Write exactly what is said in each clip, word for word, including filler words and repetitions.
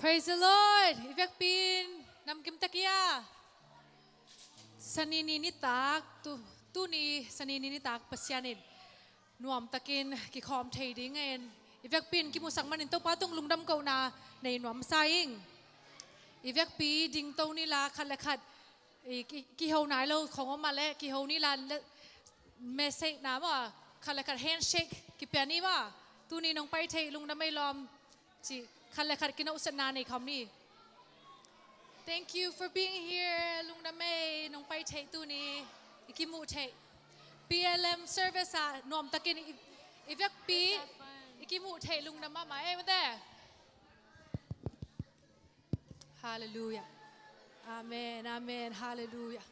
Praise the Lord. I vekpi in namkim tak hia? Sanini nitak tu, tuni Sanini nitak Pasian in nuamtakin kikhawm thei dingin i vekpi in kimusak manin Topa tung lungdam kohna nei nuam sa ing. I vekpi dingto ni la khat le khat i ki, kiho nai lo khong om a le kiho ni la le message na maw, khat le khat handshake kipia ni maw. Tuni nong pai thei lungdam ei lawm. Ci khat le khat kinawhsatna nei khawm ni. Thank you for being here. Lungdam ei nong pai thei tuni i kimuh thei. P L M service ah nuamtakin i, i vekpi i kimuh thei lungdam mahmah ei mate. Halleluiah. Amen, amen, halleluiah.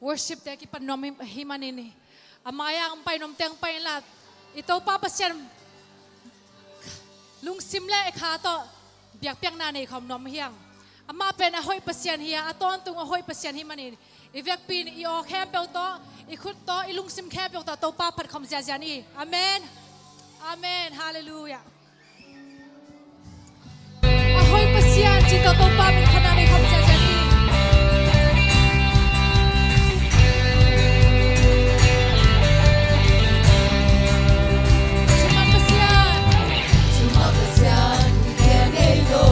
Worship te kipan nuam hi, hi manin hi. A mai-ah hong pai nuam teng pai inla i Topa Pasian lungsim le i kha tawh biakpiakna nei khawm nuam hi hang. Amah pen a hoih Pasian hi a, a tawntung a hoih Pasian hi manin i vekpi in i aw khempeuh tawh, i khut tawh, i lungsim khempeuh tawh Topa phat khawm ziazia ni. Amen. Amen. Halleluiah. A hoih Pasian ci tawh Topa min phatna nei khawm ziazia ni. Thuman Pasian. Thuman Pasian, i khel ngei lo.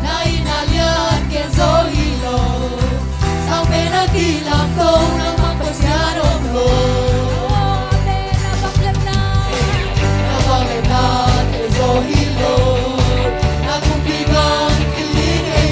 Na ina lian ken zo hi lo. Sang pen a kilam ko nangmah Pasian om lo. Na bang lemna, na bang lemna ken zo hi lo. Na kumpi gam kiling ei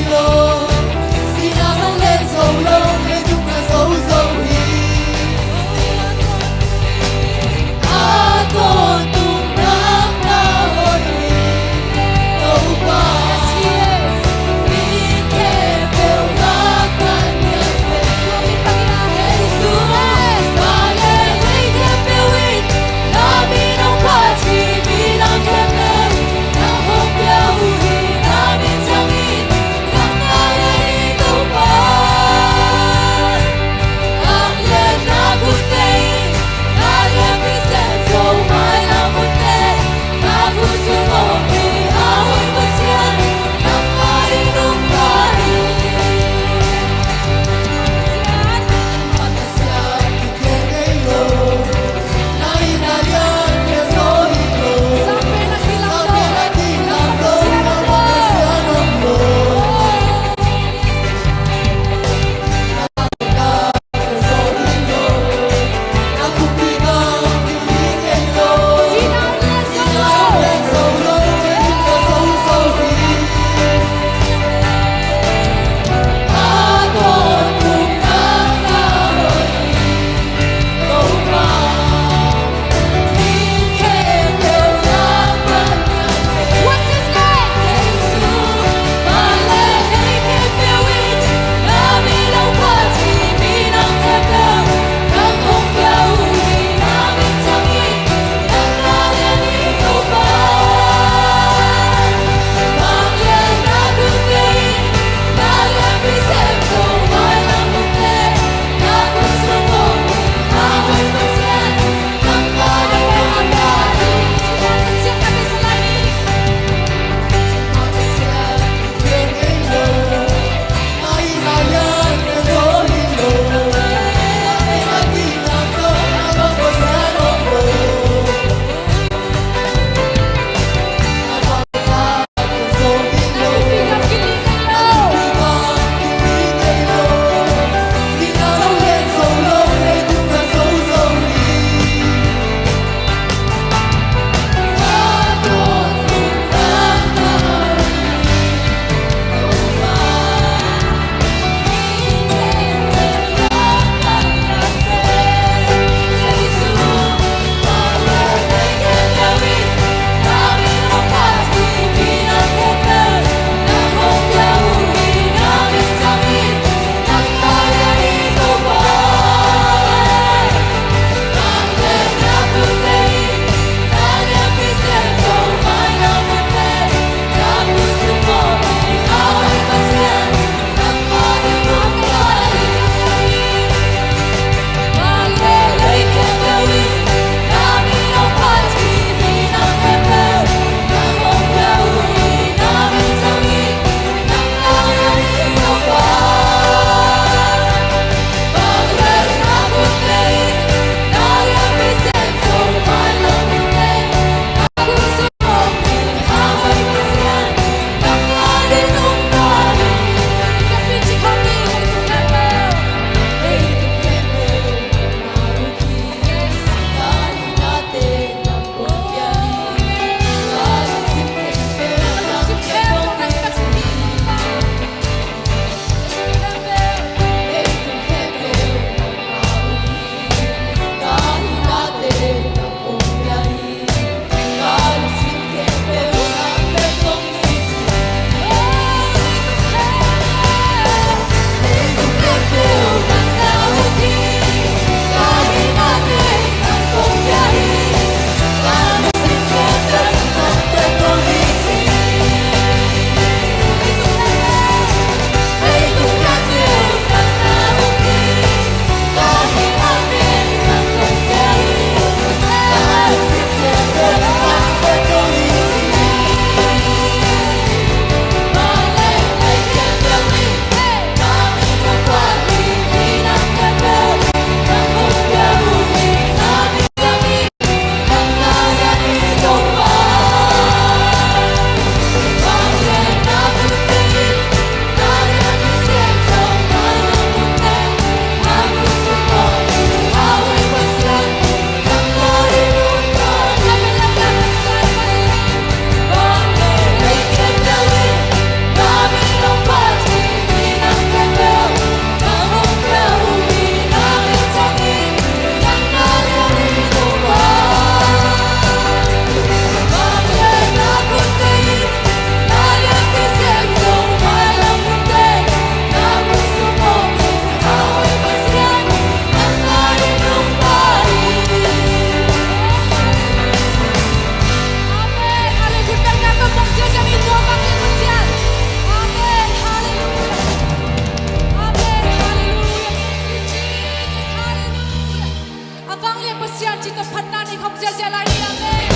A vanglian Pasian ci tawh phatna nei khawm ziahziah lai ni. Amen.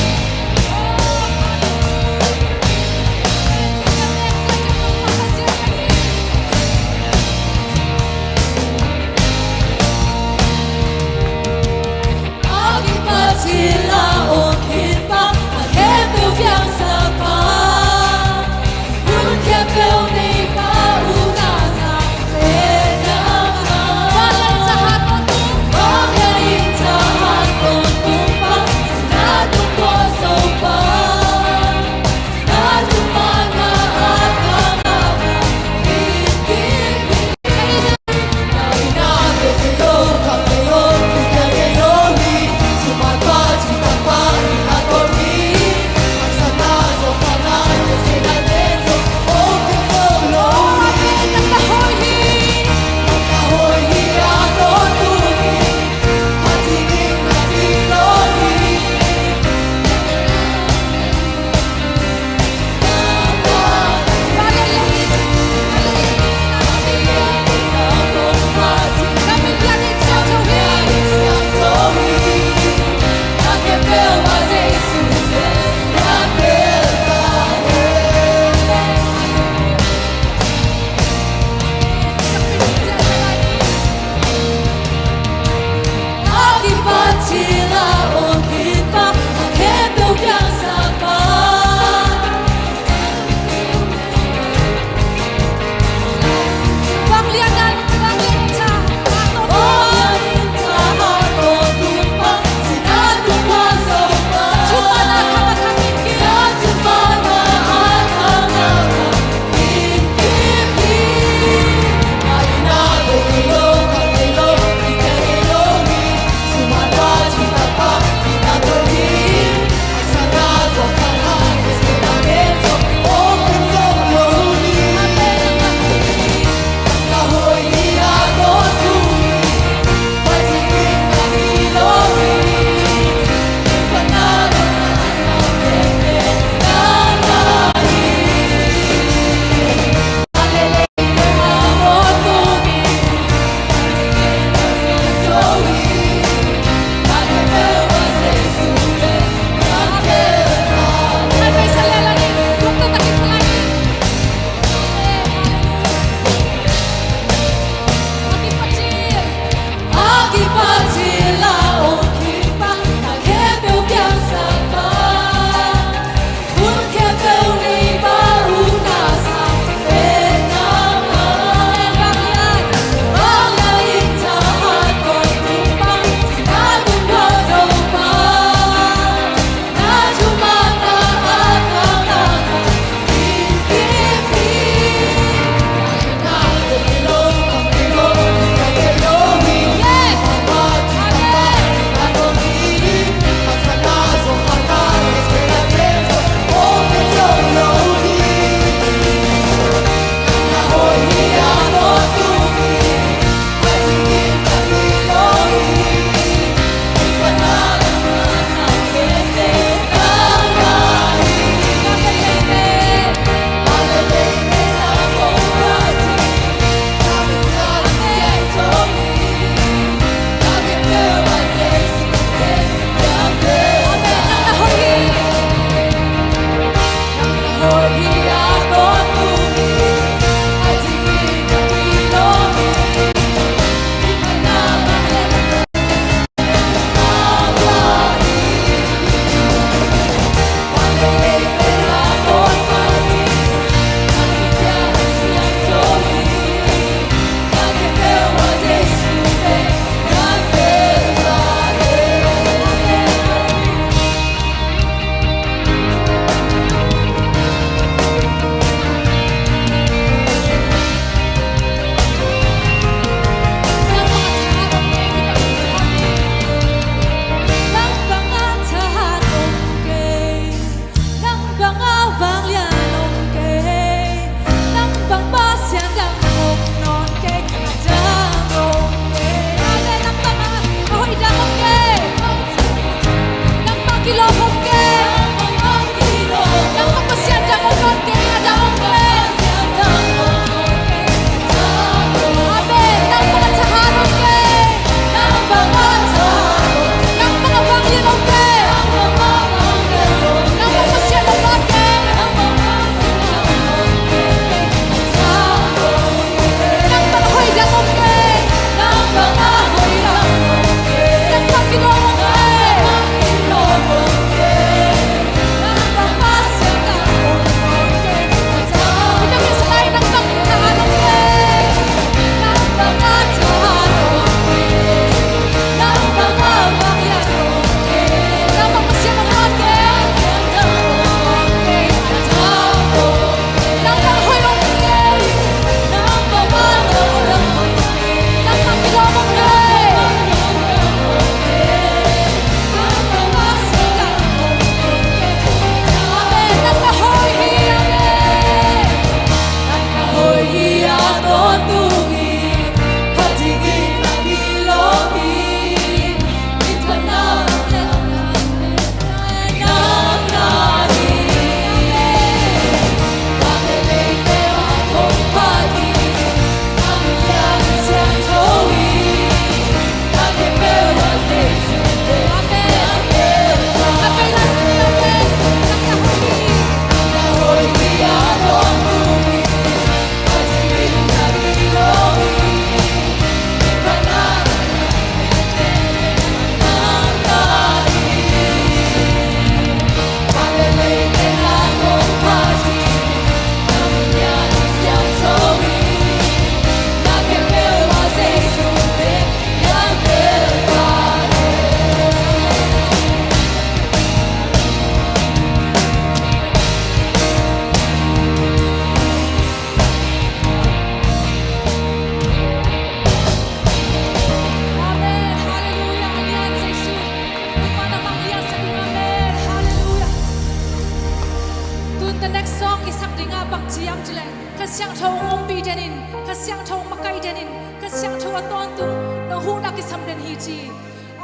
Siangtho makaih den in, Kha Siangtho a tawntung nong huhna kisam den hi ci.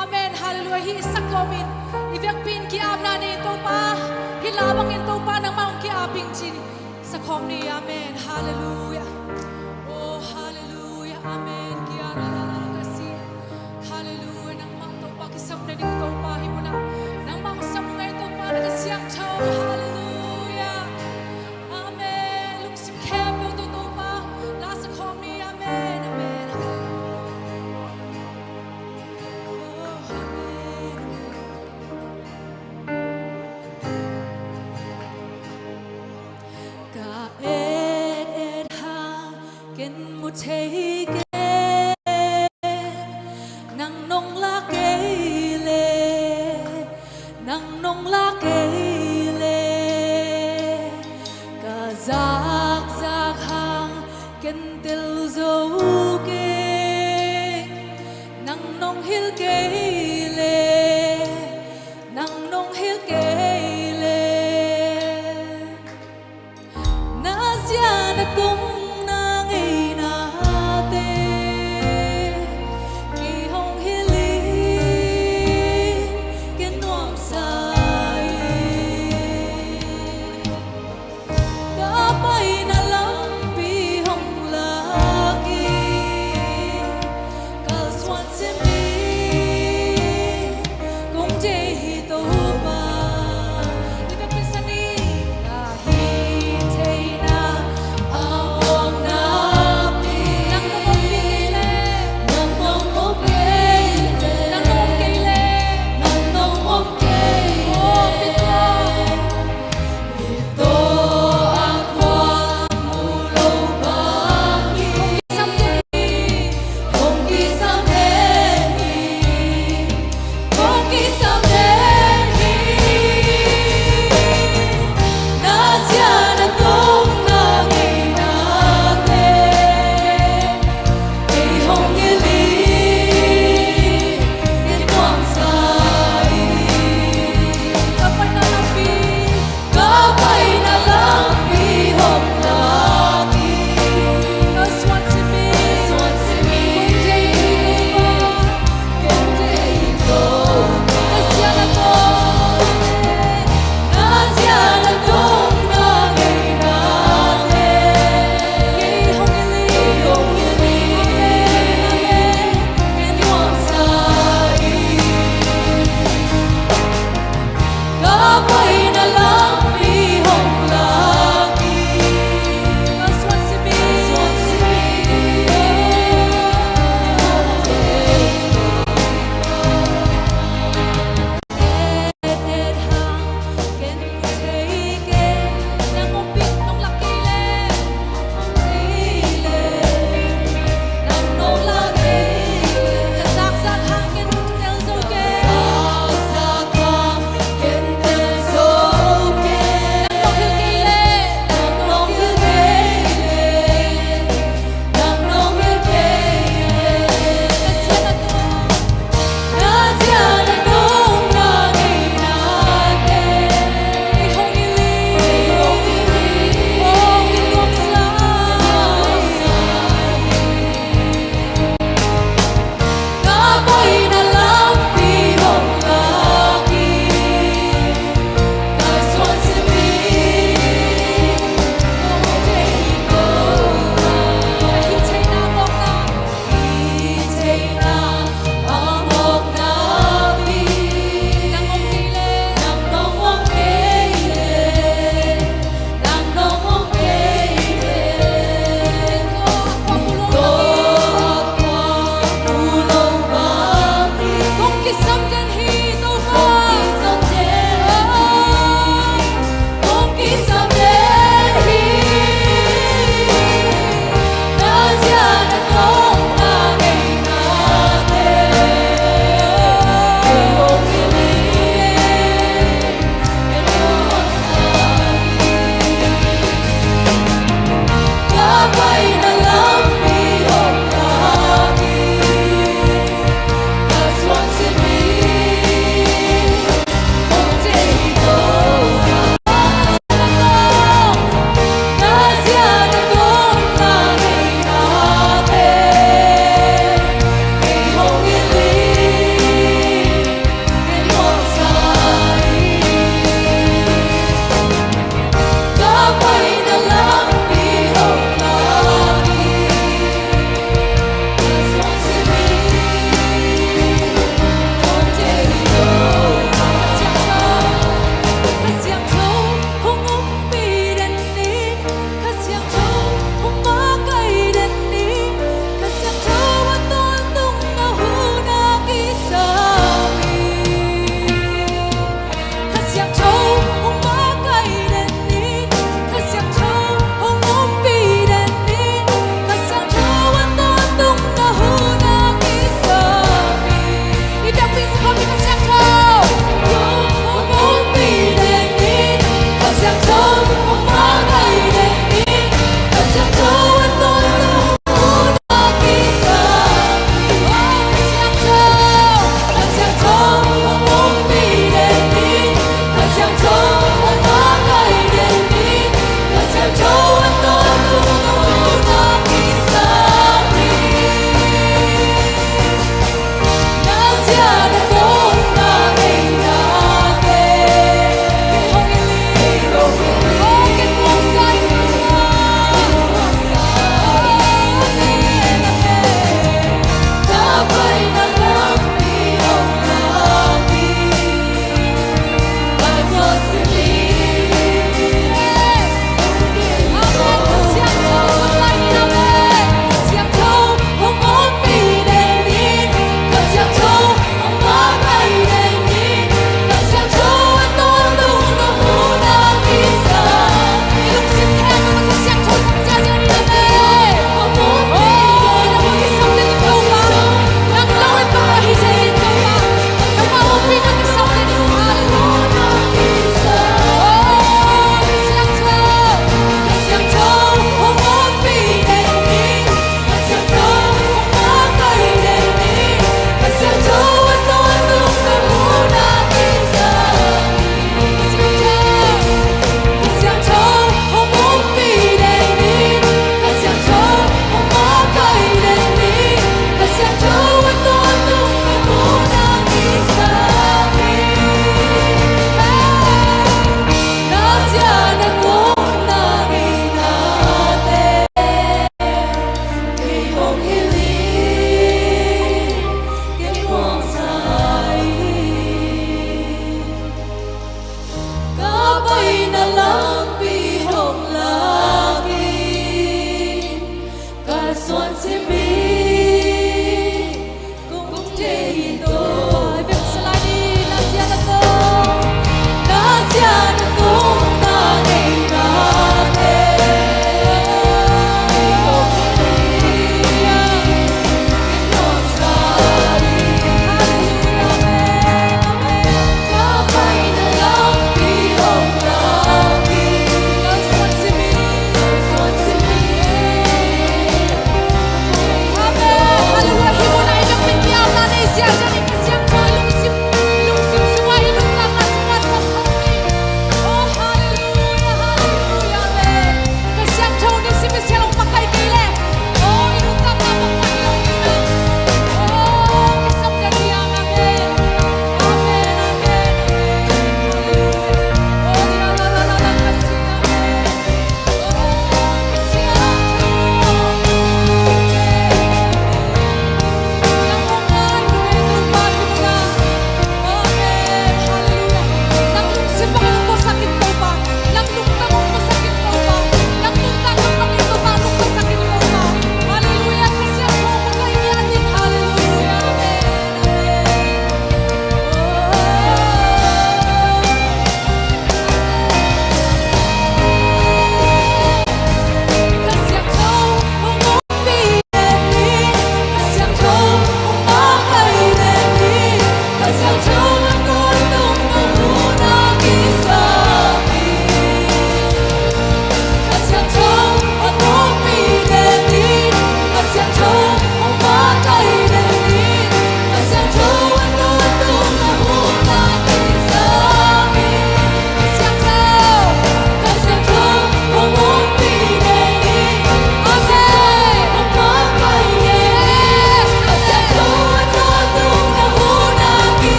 Amen. Halleluiah. Hih i sak kawmin i vekpi in ki-apna nei in Topa, hih la bangin Topa nangmah hong ki-ap ing ci-in sak khawm ni. Amen. Halleluiah. Oh, halleluiah. Amen. Kia ra la la ka si. Halleluiah. Nangmah Topa kisam na ding Topa hih munah nangmah hong sam ngai Topa na Kha Siangtho. Halleluiah. Amen. Lungsim khempeuh tawh Topa la sak khawm ni. Amen. Amen. Oh, amen. Ka et et hang ken mu thei kei.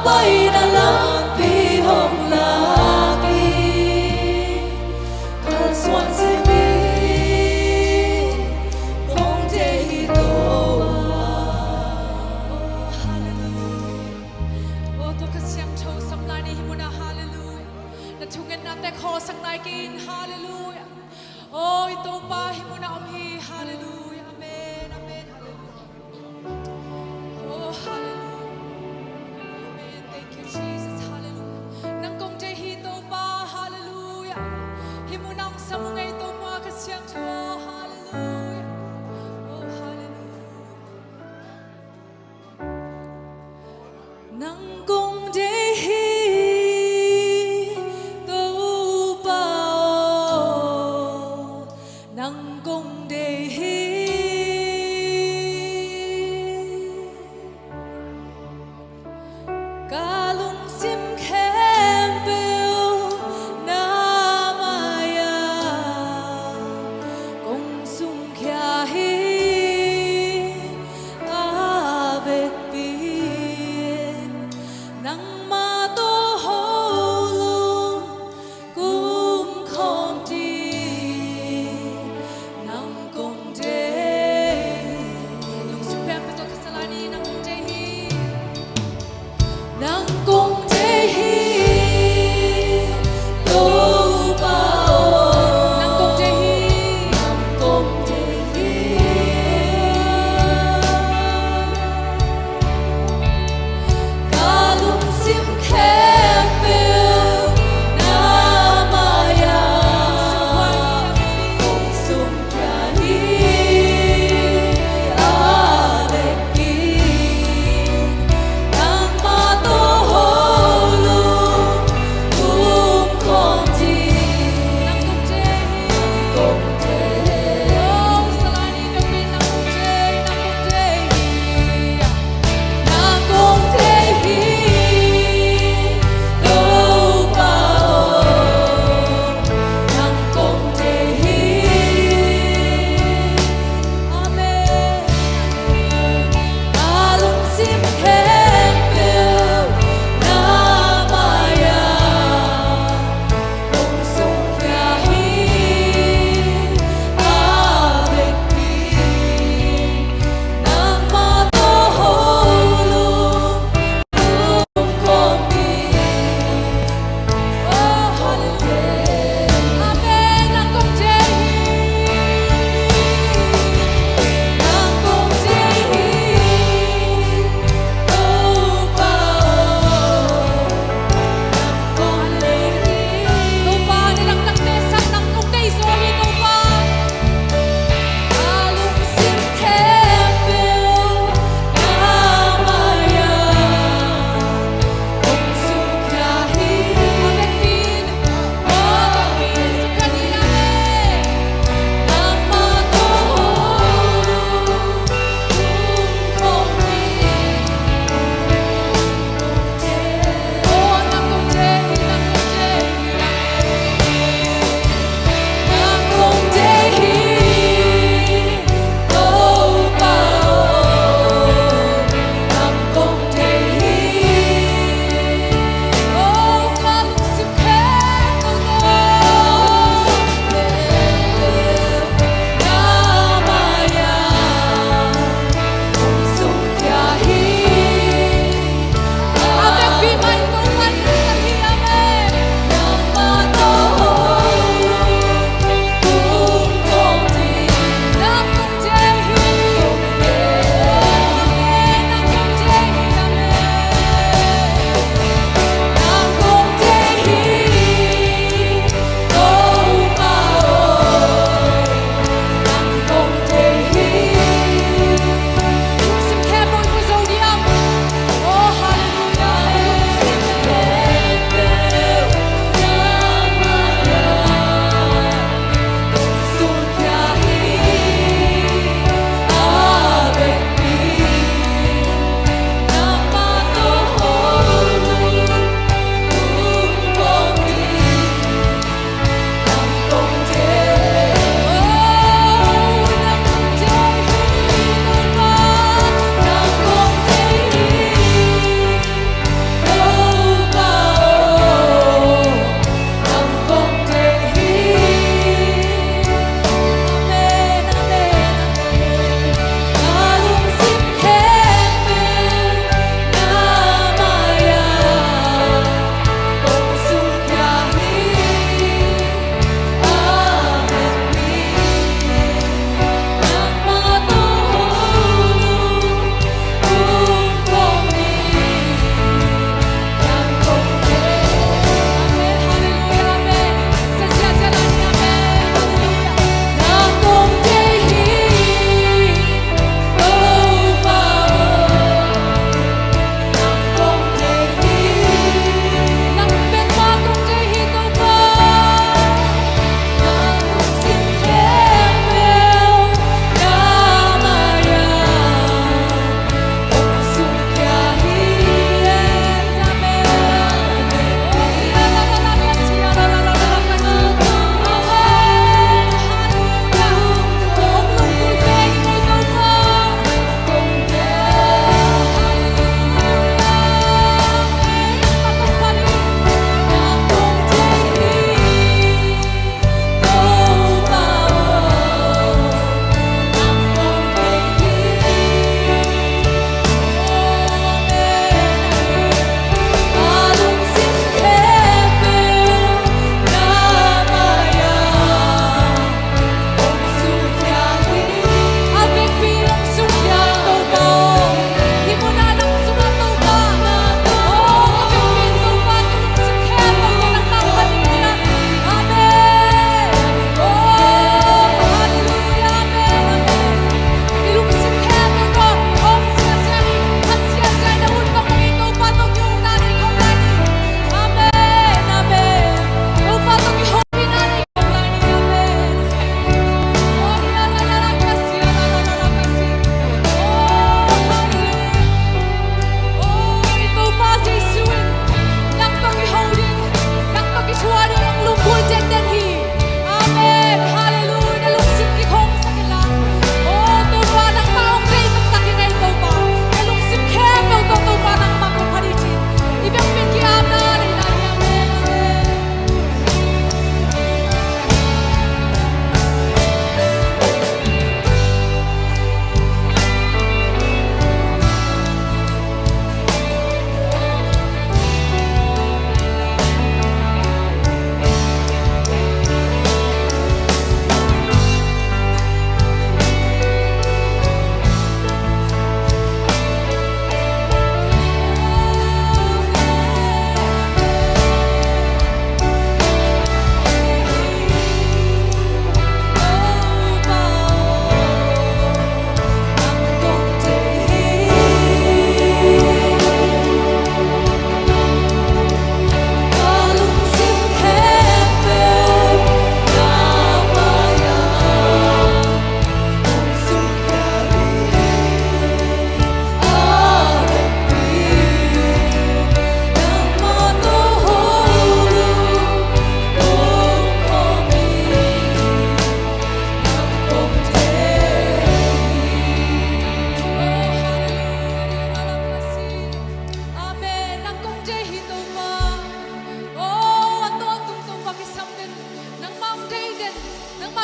paina lampi hong lak hi. Kalsuan simin kong deih hi Topa. Oh, hallelujah. Oh, tua Kha Siangtho sam lai ni hih munah, hallelujah. Na thungetnate khawlsak nai kei in, hallelujah. Oh, i Topa hih munah om hi, hallelujah. Amen, amen, hallelujah. Oh, hallelujah. Amen. Thank you, Jesus. Hallelujah. Nang kong deih hi Topa. Hallelujah. Hih munah hong sam ung ei Topa Kha Siangtho. Hallelujah. Oh, hallelujah. Nang kong deih hi Topa aw, nang kong deih hi. Ka lungsim khempeuh na mai-ah kong sungkhia hi. A vekpi in nangmah tawh ho lung kumkhawm ding nang kong deih. Lungsim khempeuh tawh kisa lai ni, nang kong deih hi. Nang kong deih hi Topa aw. Nang kong deih hi. Nang kong deih hi. Ka lungsim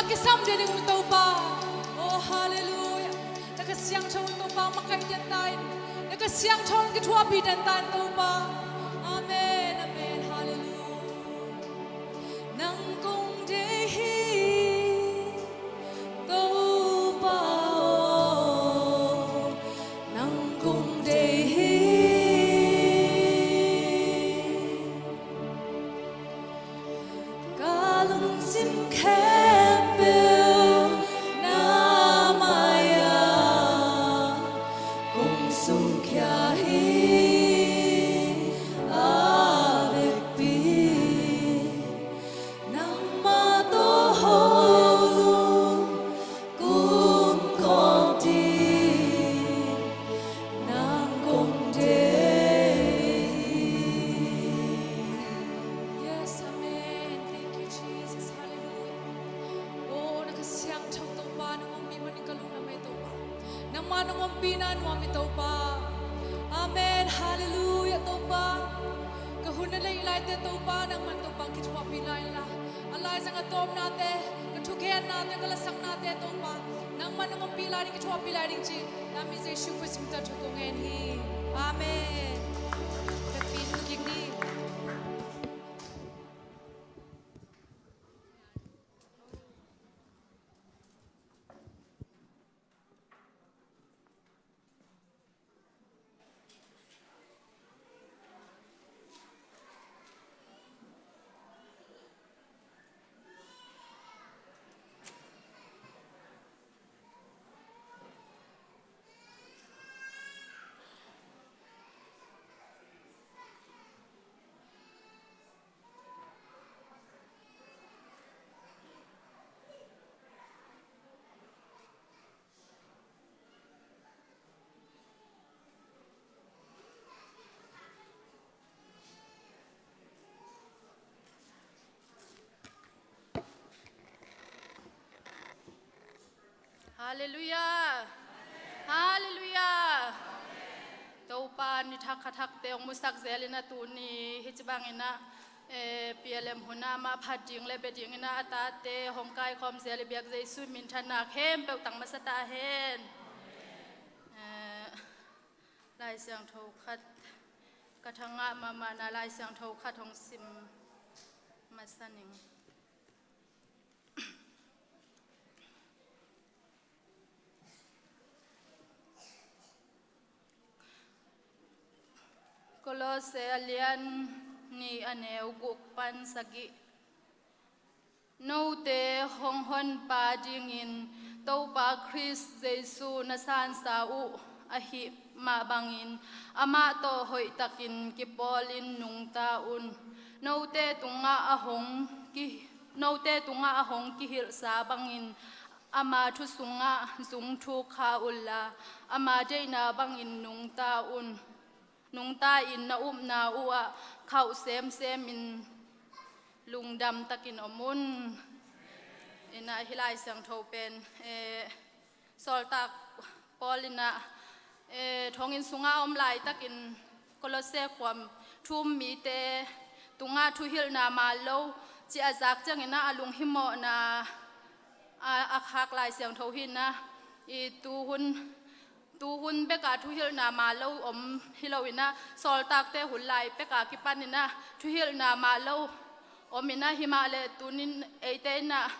kisam ding uh Topa. Oh, halleluiah. Na Kha Siangtho Topa makaih den ta in. Na Kha Siangtho kithuahpih den ta in Topa. Amen, amen, halleluiah. Nang kong deih hi, Topa aw, nang kong deih hi. Ka lungsim khempeuh na mai-ah kong sungkhia hi, a vekpi nangmah tawh hoh lungkum khawm ding nang kong deih hi. Yes, amen. Thank you, Jesus. Hallelujah. Oh, na Kha Siangtho Topa, nang ompih manin ka lungdam hi Topa. Nangmah nang ompihna nuam hi Topa. Amen. Hallelujah, Topa. Ka hun a lei laite Topa, nangman Topa kithuahpih lai inla. A laizang a tawpnate, ka thugennate, ka lasaknate Topa, nangman nang ompih lai ding, kithuahpih lai ding ci. Lami Jesu Khrist min tawh thu kong ngen hi. Amen. Ka kin ka kin ni. Halleluiah. Halleluiah. Topa ni thak kha thakte hong musak zel in a tuni hih ci bangin a, eh, P L M hun a mah phat ding le bia dingin a, a tate hong kaikhawm zel i biak Jesu min thanna khempeuh tang masa ta hen. Eh, Lai Siangtho khat ka thangah mahmahna Lai Siangtho khat hong sim masa ning. Kolose a lian nih a neu guk pan sagih. Note hong honpa dingin Topa Khrist Jesu na sansa uh ahih mah bangin amah tawh hoihtakin kipawlin nungta un. Note tungah a hong ki, note tungah a hong kihilhsa bangin ama thu sungah zungthuk kha unla, ama deihna bangin nungta un. Nungta in na upna uhah khauh semsemin lungdam takin om un. Inah hih Lai Siangtho pen, eh, sawltak Paul inah, eh, thonginn sungah a om laitakin Kolose khua-ah thu um mite tungah thuhilhna man lo cih a zak cianginah a lunghimawhna a, a khak Lai Siangtho hi inah, i tuhun Tuhun bekah thuhilhna man lo om hi lo inah, sawltakte hun lai bekah kipan inah thuhilhna man lo om inah, himah le tunin eite inah,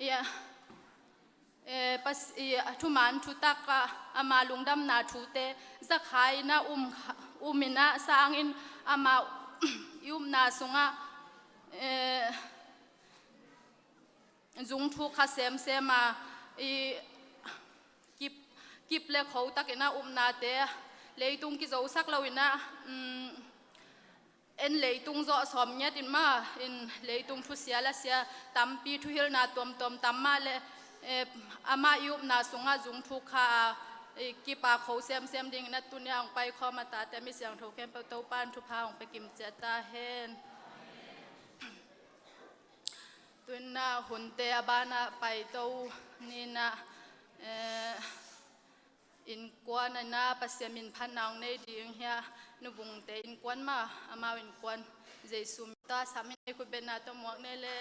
i, e, pas, i, thuman thutakah ama lungdamna thute zakhai inah um, um inah sangin ama i upna sungah, e, zungthuk kha semsem a, i kip, kip le kho takin a upnate, leitung kizosak lo inah, um, en leitung zawh sawm ngiat in mah in leitung thusia lasia tampi thuhilhna tuamtuam tam mah le, eh, amah i upna sungah zungthuk kha a, i kip a kho semsem dingin a tuni a hong paikhawm a tate mi siangtho khempeuh Topa in thupha hong pia kimciat ta hen. Tuinah hunte a banah paito ninah, eh, innkuan inah Pasian min phatna hong nei ding hi a, nuvungte innkuan mah, amau innkuan Jesu min tawh a sam in ei khut betna tawh muak ni le.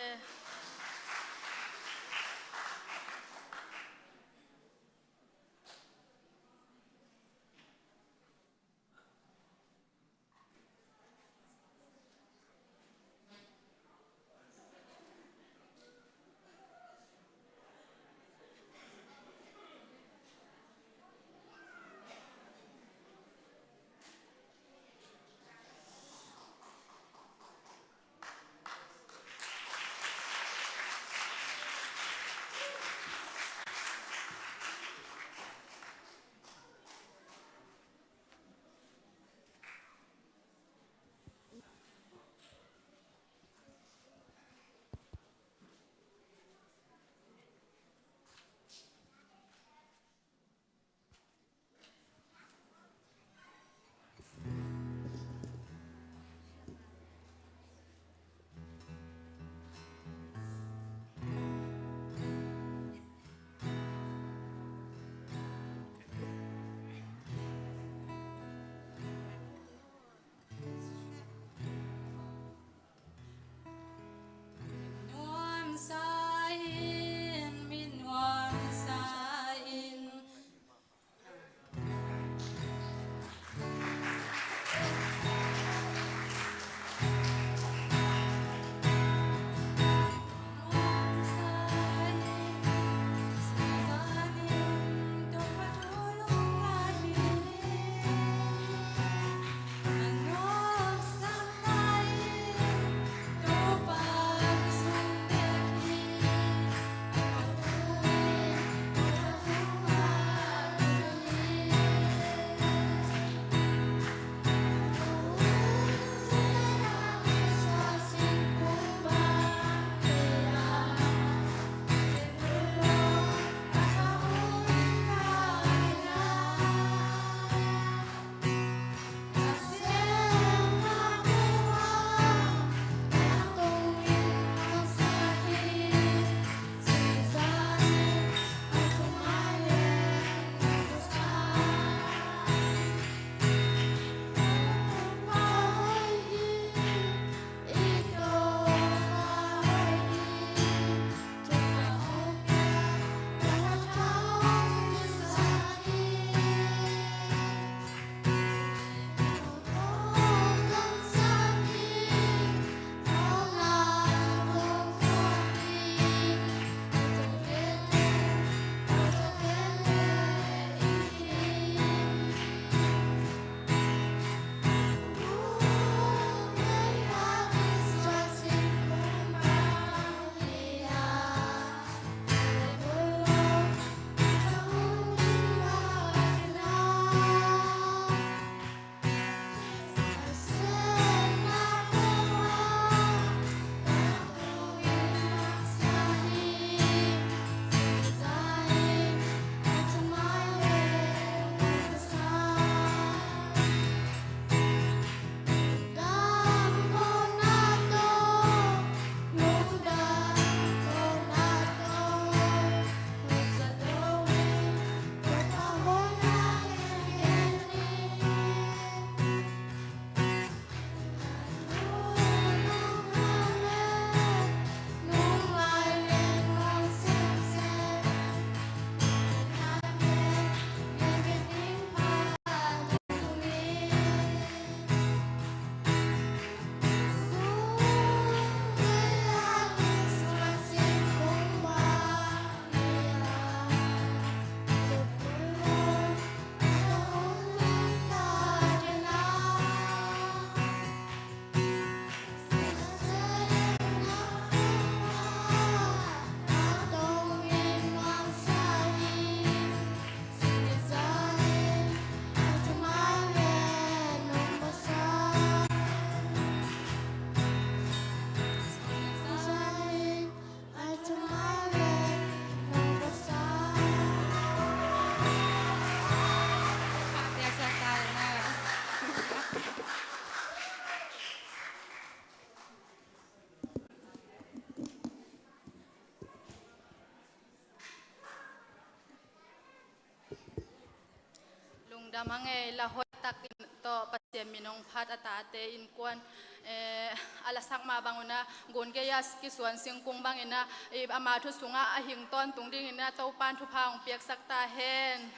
Lungdam hang ei, la hoihtak in tawh Pasian min hong phat a tate innkuan, eh, a lasak mah bang un ah, gun gei-a kisuan singkung bang in ah, i, ama thu sungah a hing tawntung ding in ah Topa'n thupha hong piaksak ta hen.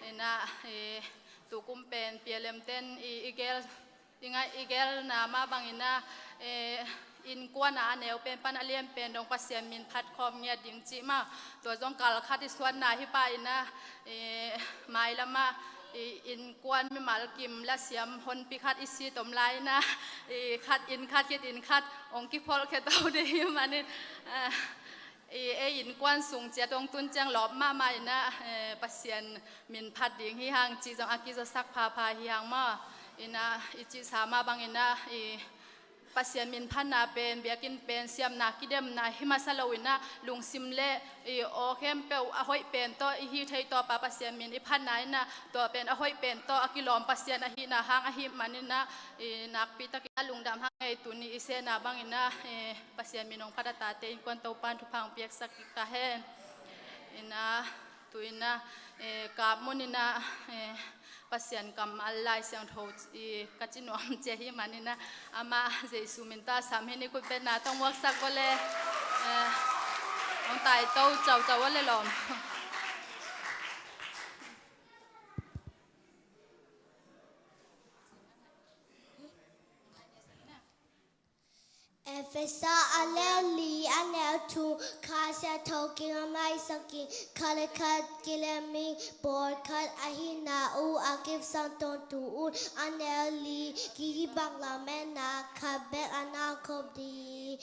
In ah, i, tukum pen P L M ten i, i gel i ngai, i gelna mah bang in ah, eh, innkuan ah a neu pen pan a lian pen dong Pasian min phat khawm ngiat ding cih mah. Tua zong kal khat i suanna hi pah in ah, eh, mailam ah, i, innkuan mimal kim lasiam honpi khat i sit om lai in ah, i, khat inn khat khit inn khat hong kipholh khia to ding hi manin, ah, i, ei innkuan sung ciat hong tun ciang lawp mahmah in ah, eh, Pasian min phat ding hi hang cih zong a kizasak phapha hi hang maw. In ah, i cihsa mah bang in ah, i, Pasian min phatna pen, biakinn pen siamna kidemna hi masa lo in ah, lungsim le i aw khempeuh a hoih pen tawh i hih theih tawh pa Pasian min i phatna in ah, tua pen a hoih pen tawh a kilawm Pasian ahihna hang ahih man in ah, i, nakpi takin a lungdam hang ei. Tuni i sehna bang in ah, eh, Pasian min hong phat a tate innkuan Topa'n thupha hong piaksak kik ta hen. In ah, tu in ah, eh, Kap mun in ah, eh, Pasian kammal Lai Siangtho, i, ka ci nuam ci hi man in ah, amah Jesu min tawh sam hi ni. Khutbetna tawh muaksak vua le, eh, hong taito caucau vua le lawm. Efesa a lian li a neu thum. Kha Siangtho kingam lai sang king, khat le khat kilem ing, pawlkhat ahihna uh a kipsang tawntung un. A neu li, kihih bang lametna khat bek a na khop ding.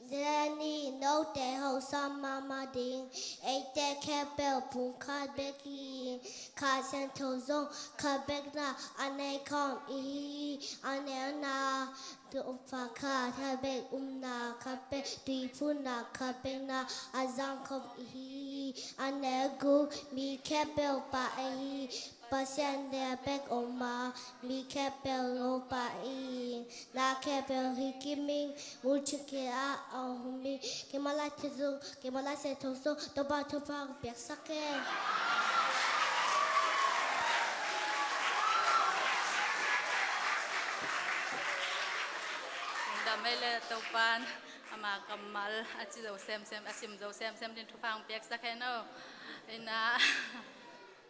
Tua ni note hausa mahmah ding, eite khempeuh phung khat bek hi ing. Kha Siangtho zong khat bekna a nei khawm i hi. A neuna Topa khat bek, upna khat bek, tuiphumna khat bek na a zang khawm i hi. A neu guk, mi khempeuh Pa i hi. Pasian lian bek om a, mi khempeuh Topa i hi. Na khempeuh hi kim ing, mucin kei a hong hi. Keimah Lai Siangtho, keimah Lai Siangtho sung Topa thupha piaksak e. Lungdam ei le, Topa'n ama kammal a ci zo semsem, a sim zo semsem ding thupha hong piaksak hen aw. In ah,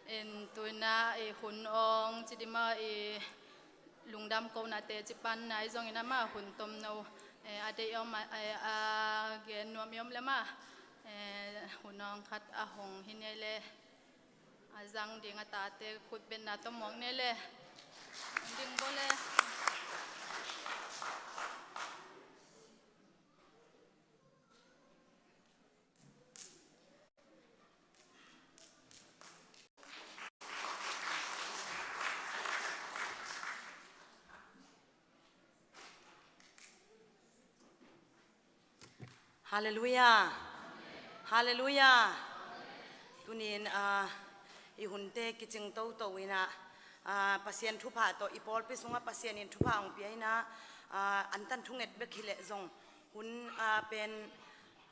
in tu in ah, i, hun awng ci ding maw, i, lungdam konate ci pan nai zong in ah, mah hun tomno, eh, a deih om, eh, a gen nuam i om le mah, eh, hun awng khat a hong hi ni ei le, a zang ding a tate khutbetna tawh muak ni ei le. Ding bo le. Halleluiah. Halleluiah. Tuni in, ah, i hunte kicing toto in ah, ah, Pasian thupha tawh i pawlpi sungah Pasian in thupha hong pia in ah, ah, antan thunget bek hi leh zong hun, ah, pen,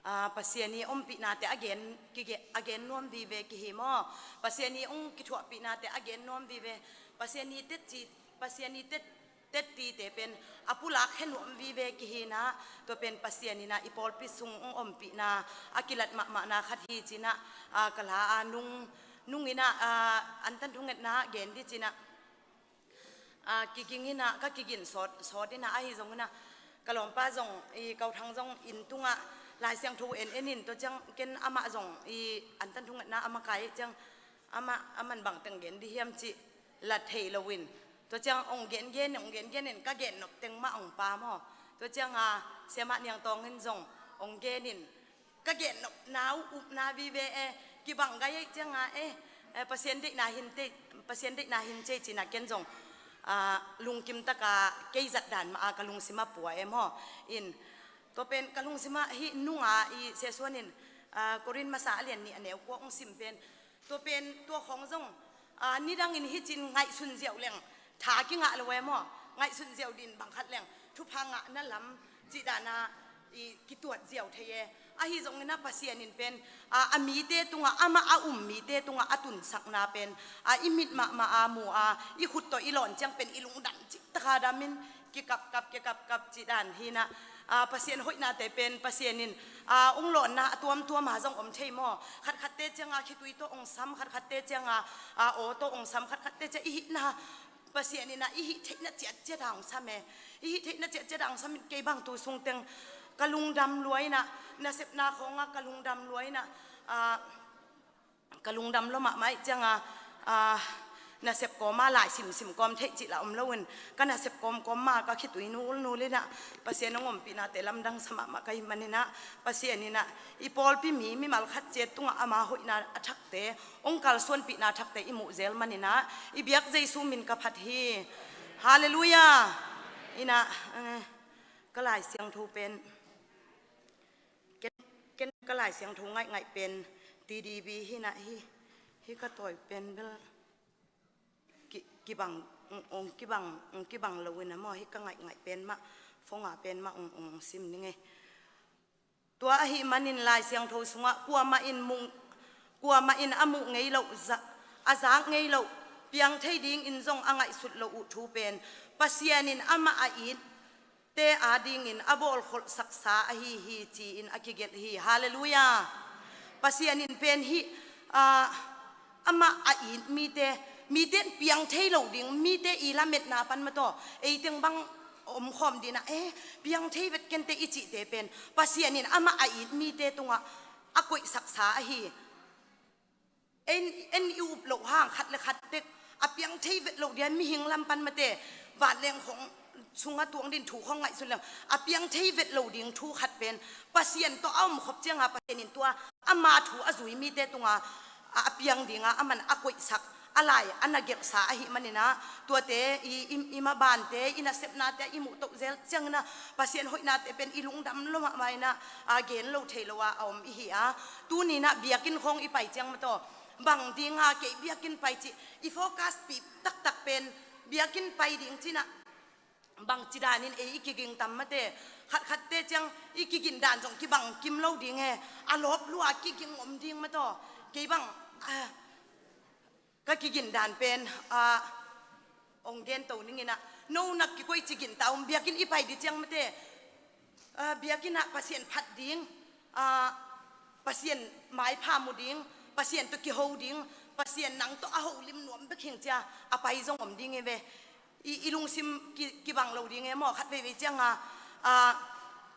ah, Pasian i ompihnate a gen, kige-, a gen nuam vive kihi maw. Pasian i hong kithuahpihnate a gen nuam vive. Pasian i tetci, Pasian i tet, tettite pen a pulak he nuam vive kihi in ah, tua pen Pasian in ah i pawlpi sung hong ompihna a kilat mahmahna khat hi ci in ah, ah, ka la a nung, nung in ah, ah, antan thungetna gen ding ci in ah, ah, kiging in ah, ka kigin sawt, sawt in ah, ahi zong in ah, ka lawmpa zong, i, Kau Thang zong inn tungah Lai Siangtho en en in, tua ciang ken amah zong, i, antan thungetna a makai ciang, amah, aman bang teng gen ding hiam cih la thei lo in, tua ciang hong gengen, hong gengen in ka gen nop teng mah hong pam aw. Tua ciang a, Siamah Niang Tawng in zong hong gen in, ka gen nopna uh upna vive e, kibang gai ei ciang a, eh, eh, Pasian deihna hin tei, Pasian deihna hin cei ci in ah ken zong, ah, lungkim tak a kei zat dan mah a ka lungsim a pua e maw. In, tua pen ka lungsim ah hih nung a i Siasuan in, ah, Korin masa a lian nih a neu kua hong sim pen, tua pen, tua khawng zong, ah, nidang in hih cin ngaihsun ziau leng tha kingah lo e maw. Ngaihsun ziau ding bang khat leng thupha ngahna lam cih dan a i kituat ziau thei e. Ahi zongin ah Pasian in pen, a, a mite tungah, amah a um mite tungah a tunsakna pen, a, i mit mahmah a mu a, i khut tawh i lawn ciang pen i lungdam citak a damin, kikapkap, kikapkap cih dan hi in ah, a, Pasian hoihnate pen, Pasian in, a, ong lawnna a tuamtuam a zong om thei maw? Khatkhatte ciang a khitui tawh ong sam, khatkhatte ciang a, a, aw tawh ong sam, khatkhatte ciang i hihna Pasian in ah i hih theihna ciatciat a ong sam e. I hih theihna ciatciat a ong sam in, kei bang tu sungteng ka lungdam lua in ah, nasepna khawng ah ka lungdam lua in ah, a, ka lungdam lua mahmah ih ciang a, a, nasep kawm a lai simsim kawm theih cih lah om lo in, ka nasep kawmkawm ma ka khitui nulnul in ah, Pasian ong ompihnate lamdang sa mahmah ka hih man in ah, Pasian in ah i pawlpi mi, mimal khat ciat tungah ama hoihna a thakte, ong kalsuanpihna thakte i muh zel man in ah, i biak Jesu min ka phat hi. Halleluiah. In ah, eh, ka Lai Siangtho pen, ken, ken ka Lai Siangtho ngaihngaih pen T D B hi in ah, hi, hi ka tawi pen bel ki, kibang, ong, ong kibang, ong kibang lo in ah maw, hi ka ngaihngaih pen mah, phone ah pen mah ong, ong sim ning e. Tua ahih manin Lai Siangtho sungah, kuamah in mu, kuamah in a muh ngei loh, za, a zak ngei loh, piang thei dingin zong a ngaihsut loh uh thu pen, Pasian in amah a itte adingin a bawlkholhsaksa ahi hi, ci-in a kigelh hi. Halleluiah. Pasian in pen hih, a, amah a it mite, mite in piang thei lo ding, mite i lametna pan mataw, eiteng bang omkhawm ding in ah, eh, piang thei vet kente i cihte pen, Pasian in amah a it mite tungah a koihsaksa ahi. En, en i up loh hang khat le khat tek a piang thei vet lo ding a, mihing lam pan mate, vanleng khawng sungah tuang ding thu khawng ngaihsun leng a piang thei vet lo ding thu khat pen, Pasian tawh a omkhop ciang a Pasian in tua ama thu a zui mite tungah a, a piang ding a, aman a koihsak, a lai a na gelhsa ahih man in ah, tuate i, i, i mabante, i nasepnate i muh toh zel ciang in ah, Pasian hoihnate pen i lungdam lua mahmah in ah, a gen lo thei lo a, a om i hi a. Tuni in ah biakinn khawng i pai ciang mataw, bang ding a kei biakinn pai cih i focus pi taktak pen, biakinn pai ding ci in ah, bangci danin ei i kiging tam mate, khatkhatte ciang i kigin dan zong kibang kim lo ding e, a lawp lua kiging om ding mataw, kei bang, a, ka kigin dan pen, a, ong gen to ning in ah, no nak kikoih ci gin ta um, biakinn i pai ding ciang mate, a, biakinn ah Pasian phat ding, a, Pasian maipha mu ding, Pasian tawh kiho ding, Pasian nang tawh a holim nuam bek hing cia a pai zong om ding e ve. I, i lungsim ki, kibang lo ding e maw, khat veivei ciang a, a,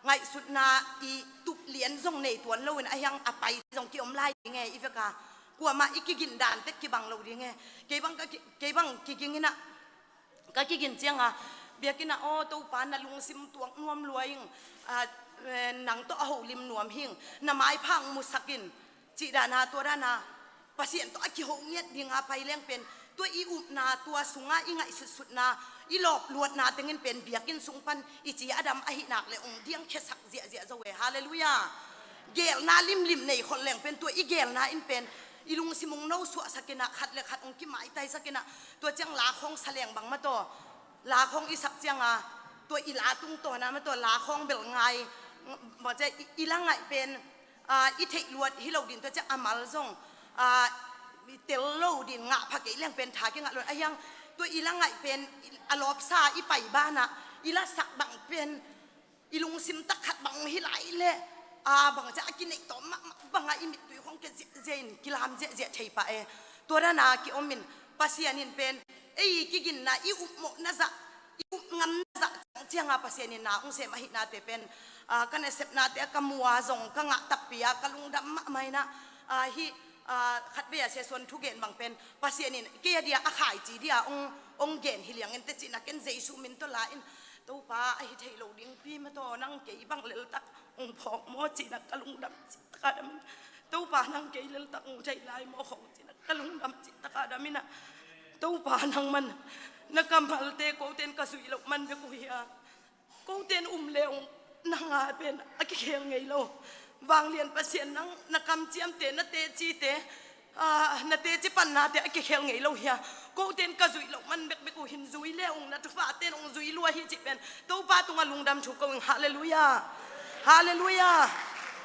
ngaihsutna i tup lian zong nei tuan lo in a hiang a pai zong kiom lai ding e, i vek a. Kuamah i kigin dan tek kibang lo ding e. Kei bang ka ki, kei bang kiging in ah, ka kigin ciang a, biakinn ah, aw Topa, na lungsim tuak nuam lua ing, a, eh, nang tawh a holim nuam hing, na maipha ong musak in, cih dan a, tua dan a Pasian tawh a kiho ngiat ding a pai leng pen, tua i upna, tua sung a i ngaihsutsutna, i lawp luatna teng in pen biakinn sung pan i ci a dam ahih nak leh ong diangkhiasak ziahziah zo e. Halleluiah. Gelna limlim nei khol leng pen, tua i gelna in pen i lungsim ong nosuahsak in ah, khat le khat ong kimaitaisak in ah, tua ciang la khawng sa leng bang mataw, la khawng i sak ciang a, tua i la tungtawn a mataw, la khawng bel ngai, bang cia i, i la ngaih pen, a, i theih luat hi lo ding, tua cia a mal zong, a, i tel lo ding, ngah pha kei leng pen tha kingah lo ding. A hiang, tua i la ngaih pen, a lawpsa i pai ban ah i la sak bang pen, i lungsim tak khat bang hi lai leh, a, bang cia a kineih tawm mahmah bang a i mittui khawng kia ziahziah in kilam ziahziah thei pah e. Tua dan a kiom in, Pasian in pen ei kiginna, i upmawhna zah, i upngamna zah ciang a Pasian in na ong sem ahihnate pen, a, ka nasepnate a ka mu a zong ka ngah takpi a, ka lungdam mahmah in ah, a, hih, a, khatvei a Sia Suan thugen bang pen, Pasian in kei a dia a khaici dia ong, ong gen hi liang in teh ci in ah, ken Jesu min tawh la in, Topa, ahi thei lo dingpi mataw, nang kei bang leltak ong phawk maw ci in ah, ka lungdam cih tak a dam in, Topa, nang kei leltak ong thei lai maw khong ci in ah, ka lungdam cih tak a dam in ah, Topa, nangman na kammalte kote in ka zuih loh man bek uh hi a, kote in um le ong nang a pen a kikhel ngei lo. Vanglian Pasian, nang na kamciamte, na tecite, a, na teci pannate a kikhel ngei lo hi a, kote in ka zuih loh man bekbek uh hin, zui le ong na thuphate in ong zui lua hi cih pen Topa tungah lungdam thu ko ing. Halleluiah. Halleluiah.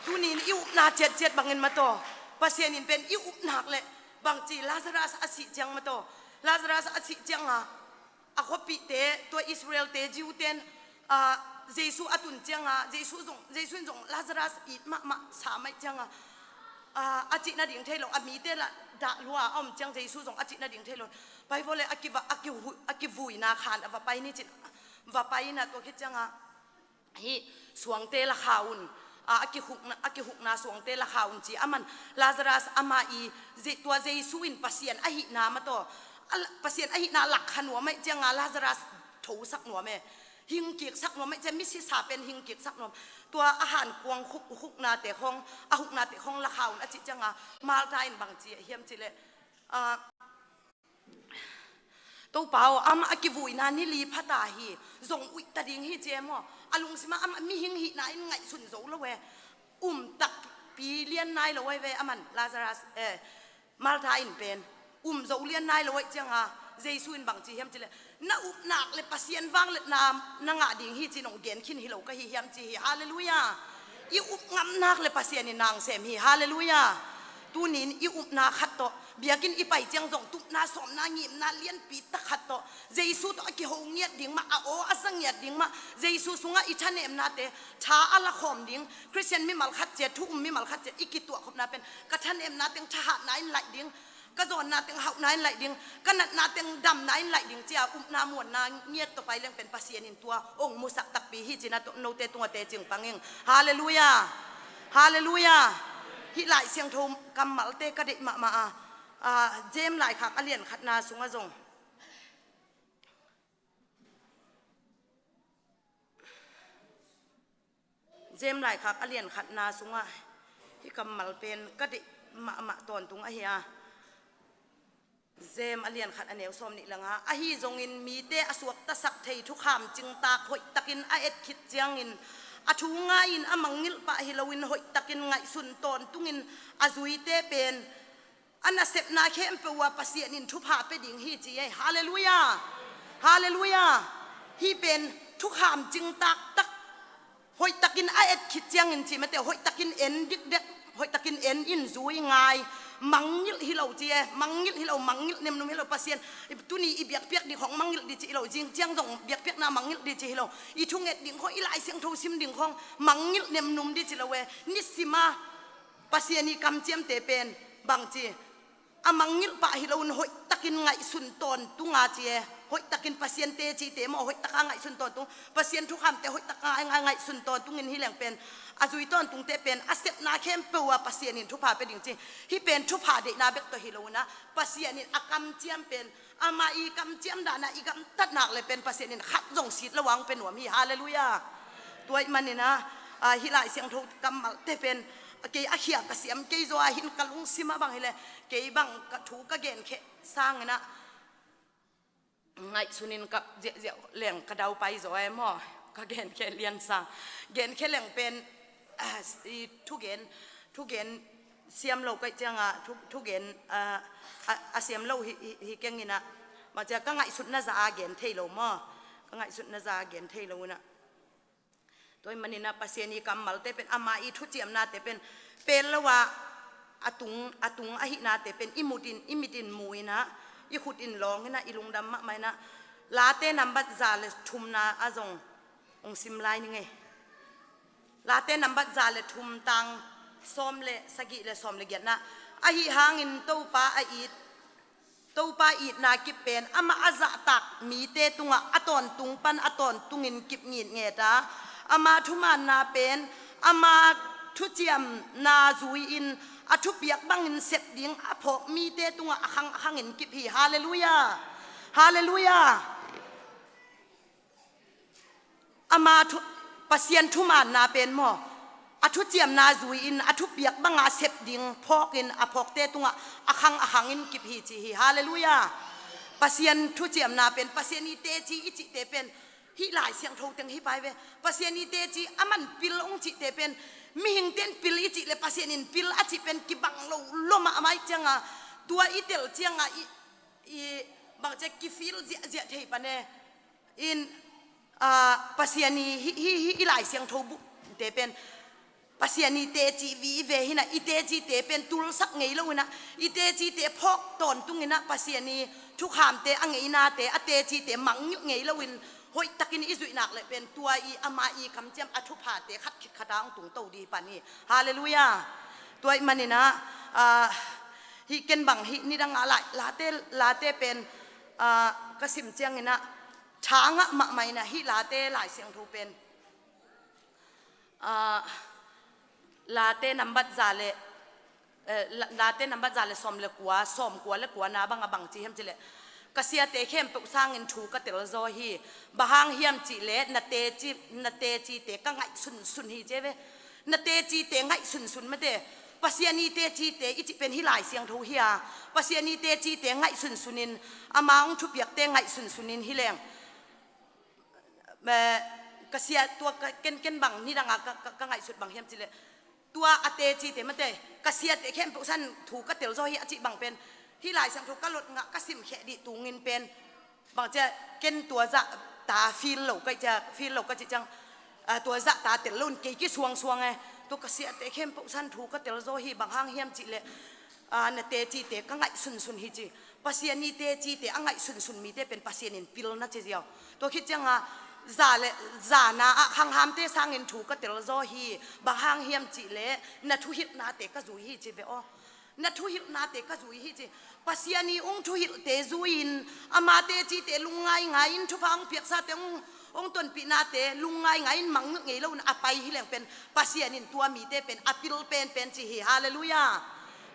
Tunin i upna ciatciat bangin mataw, Pasian in pen i upnak le bangci Lazarus a sih ciang mataw, Lazarus a sih cianga a khuapihte, tua Israel-te, Jew-ten, ah, Jesu a tun cianga, Jesu zong, Jesu in zong Lazarus it mahmah sa mai cianga, ah, a cih nading thei lo, a mite lah dah lua a om ciang Jesu zong a cih nading thei lo. Pai vawh le a kiva, a kivu-, a kivuina khan a va pai ni cin, va pai ina tua khit cianga, hih suangte la kha un, a, a kihukna, a kihukna suangte la kha un ci. Aman Lazarus ama i, Je-, tua Jesu in Pasian ahihna mataw, a la-, Pasian ahihna lak kha nuam aih cianga Lazarus thosak nuam e. Hingkiksak nuam aih ciang, misisa pen hingkiksak nuam. Tua a hankuang huk, huknate khong, a huknate khong la kha un a cih cianga Martha in bang ci hiam cih leh, a, Topa aw, amah a kivuina ni li pha ta hi, zong uih ta ding hi ci e maw. A lungsimah amah mihing hihna in ngaihsun zo lo e. Um takpi lian nai lo aih ve aman Lazarus, eh, Martha in pen. Um zo lian nai lo aih cianga Jesu in bang ci hiam cih leh, na upnak le Pasian vangliatna na ngah ding hi ci nong gen khin hi lo ka hi hiam ci hi. Halleluiah. I up ngamnak le Pasian in nang sem hi. Halleluiah. Tunin i upna khat tawh, biakinn i pai ciang zong tupna, sawmna, ngimna lianpi tak khat tawh, Jesu tawh a kiho ngiat ding mah, a aw a za ngiat ding mah, Jesu sungah i thanemnate tha a la khawm ding, Khristian mimal khat cia, thu um mimal khat cia i kituahkhopna pen, ka thanemna teng thahatna in laih ding, ka zawnna teng hauhna in laih ding, ka natna teng damna in laih ding cia upna muanna ngiat tawh pai leng pen Pasian in tua ong musak takpi hi cin a tawh note tungah tecing pang ing. Halleluiah. Halleluiah. Hih Lai Siangtho kammalte ka deih mahmah a, a, James laikhak a lian khatna sungah zong, James laikhak a lian khatna sungah hih kammal pen ka deih mahmah tawntung ahi a. James a lian khat a neu sawm nih langa, ahi zongin mite a suaktasak thei thukham cingtak hoihtakin a et khit ciangin, a thu ngai-in a mangngilh pah hi loin hoihtakin ngaihsun tawntungin a zuite pen a nasepna khempeuh ah Pasian in thupha pia ding hi ci ei. Halleluiah. Halleluiah. Hih pen thukham cingtak tak, hoihtakin a et khit ciangin ci mate, hoihtakin en dikdek, hoihtakin en in zui ngai. Mangngilh hi lo ci e, mangngilh hi lo, mangngilh nemnum hi lo. Pasian, tuni i biakpiak ding khong mangngilh ding ci hi lo, zing ciang zong biakpiakna mangngilh ding ci hi lo. I thunget ding khong, i Lai Siangtho sim ding khong mangngilh nemnum ding ci lo e. Nisima Pasian i kamciamte pen bangci, a mangngilh pah hi loin hoihtakin ngaihsun tawntung a ci e. Hoihtakin Pasian tecite maw, hoihtaka ngaihsun tawntung, Pasian thukhamte hoihtaka ngai-, ngai-, ngaihsun tawntungin hi leng pen, a zui tawntungte pen a sepna khempeuh ah Pasian in thupha pia ding ci. Hih pen thupha deihna bek tawh hi loin ah, Pasian in a kamciam pen, ama i kamciam dana i gamtat nak le pen Pasian in khat zong sit lo a ong pia nuam hi. Halleluiah. Tua ahih manin ah, a, hih Lai Siangtho kammalte pen, kei a khia ka siam kei zaw a hin ka lungsim ah bang hi le, kei bang ka thu ka genkhia sangin ah, ngaihsunin ka ziahziah leng ka daupai zaw e maw. Ka genkhia lian sang. Genkhia leng pen, a, i thugen, thugen siam lo ka hih ciangah, thu, thugen, a, a, a siam lo hi, hi, hi keng in ah. Mah ciah ka ngaihsutna zah a gen thei lo maw. Ka ngaihsutna zah a gen thei lo in ah. Tua ahih manin ah Pasian i kammalte pen, ama i thuciamnate pen, pel lo ah a tung, a tung ahihnate pen i mutin, i mitin mu in ah, i khutin lawng in ah, i lungdam mahmah in ah, Late nambat za le thumna ah zong ong sim lai ning ei. Late nambat za le thum, tang sawm le sagih le sawm le giatna. Ahi hangin Topa a it, Topa itna kip pen amah a zahtak mite tungah a tawntung pan a tawntungin kip ngitnget a, ama thumaanna pen ama thuciamna zui-in a thupiak bangin sep ding a phawk mite tungah a khang a khangin kip hi. Halleluiah. Halleluiah. Ama thu, Pasian thumaanna pen maw, a thuciamna zui-in a thupiak banga sep ding phawkin a phawkte tungah a khang a khangin kip hi ci hi. Halleluiah. Pasian thuciamna pen, Pasian i teci i cihte pen, hih Lai Siangtho teng hi pai ve. Pasian i teci, aman pil ong cihte pen, mihingte in pil i cih le Pasian in pil a cih pen kibang lo lua mahmah ahih ciangah, tua i tel ciangah i, i bangci a kifil ziahziah thei pan e. In, ah, Pasian i hih, hih, hih i Lai Siangtho bukte pen, Pasian i teci vive hi-in ah, i tecite pen tulsak ngei lo-in ah, i tecite phawk tawntung-in ah, Pasian i thukhamte, a ngeinate, a tecite mangngilh ngei lo-in hoihtakin i zuih nak leh pen tua i ama i kamciam a thuphate khat khit khat a hong tungto ding hi pan hi. Halleluiah. Tua ahih manin ah, ah, hih ken bang hih nidang a lai, Late, Late pen, ah, ka sim ciangin ah tha ngah mahmah in ah, hih Late Lai Siangtho pen, ah, Late nambat za le, eh, La-, Late nambat za le sawm le kua, sawm kua le kua na bang a bang ci hiam cih leh, ka siate khempeuh sangin thu ka telzaw hi. Bang hang hiam cih leh na teci, na tecite ka ngaihsunsun hi, ci ve. Na tecite ngaihsunsun mate. Pasian i tecite i cih pen hih Lai Siangtho hi a, Pasian i tecite ngaihsunsunin, ama hong thupiakte ngaihsunsunin hi leng, eh, ka sia tua ka ken, ken bang nidang a ka, ka, ka ngaihsut bang hiam cih leh, tua a tecite mate, ka siate khempeuh sangin thu ka telzaw hi a cih bang pen, hih Lai Siangtho ka lot ngah, ka sim khia ding tungin pen, bang ci a, ken tua zah ta feel lo ka cih, feel lo ka cih ciang, ah, tua zah ta tel lo-in kei kisuangsuang e. Tua ka siate khempeuh sangin thu ka telzaw hi, bang hang hiam cih leh, ah, na tecite ka ngaihsunsun hi, ci. Pasian i tecite a ngaihsunsun mite pen Pasian in pil na ci ziau. Tua khit ciang a, za le, zana ah khanghamte sangin thu ka telzaw hi, bang hang hiam cih leh na thuhilhnate ka zui hi, ci ve aw. Na thuhilhnate ka zui hi, ci. Pasian i hong thuhilhte zui-in, ama tecite lungngaingai-in, thupha hong piaksate hong, hong tonpihnate lungngaingai-in mangngilh ngei lo-in a pai hi leng pen, Pasian in tua mite pen a pil penpen ci hi. Halleluiah.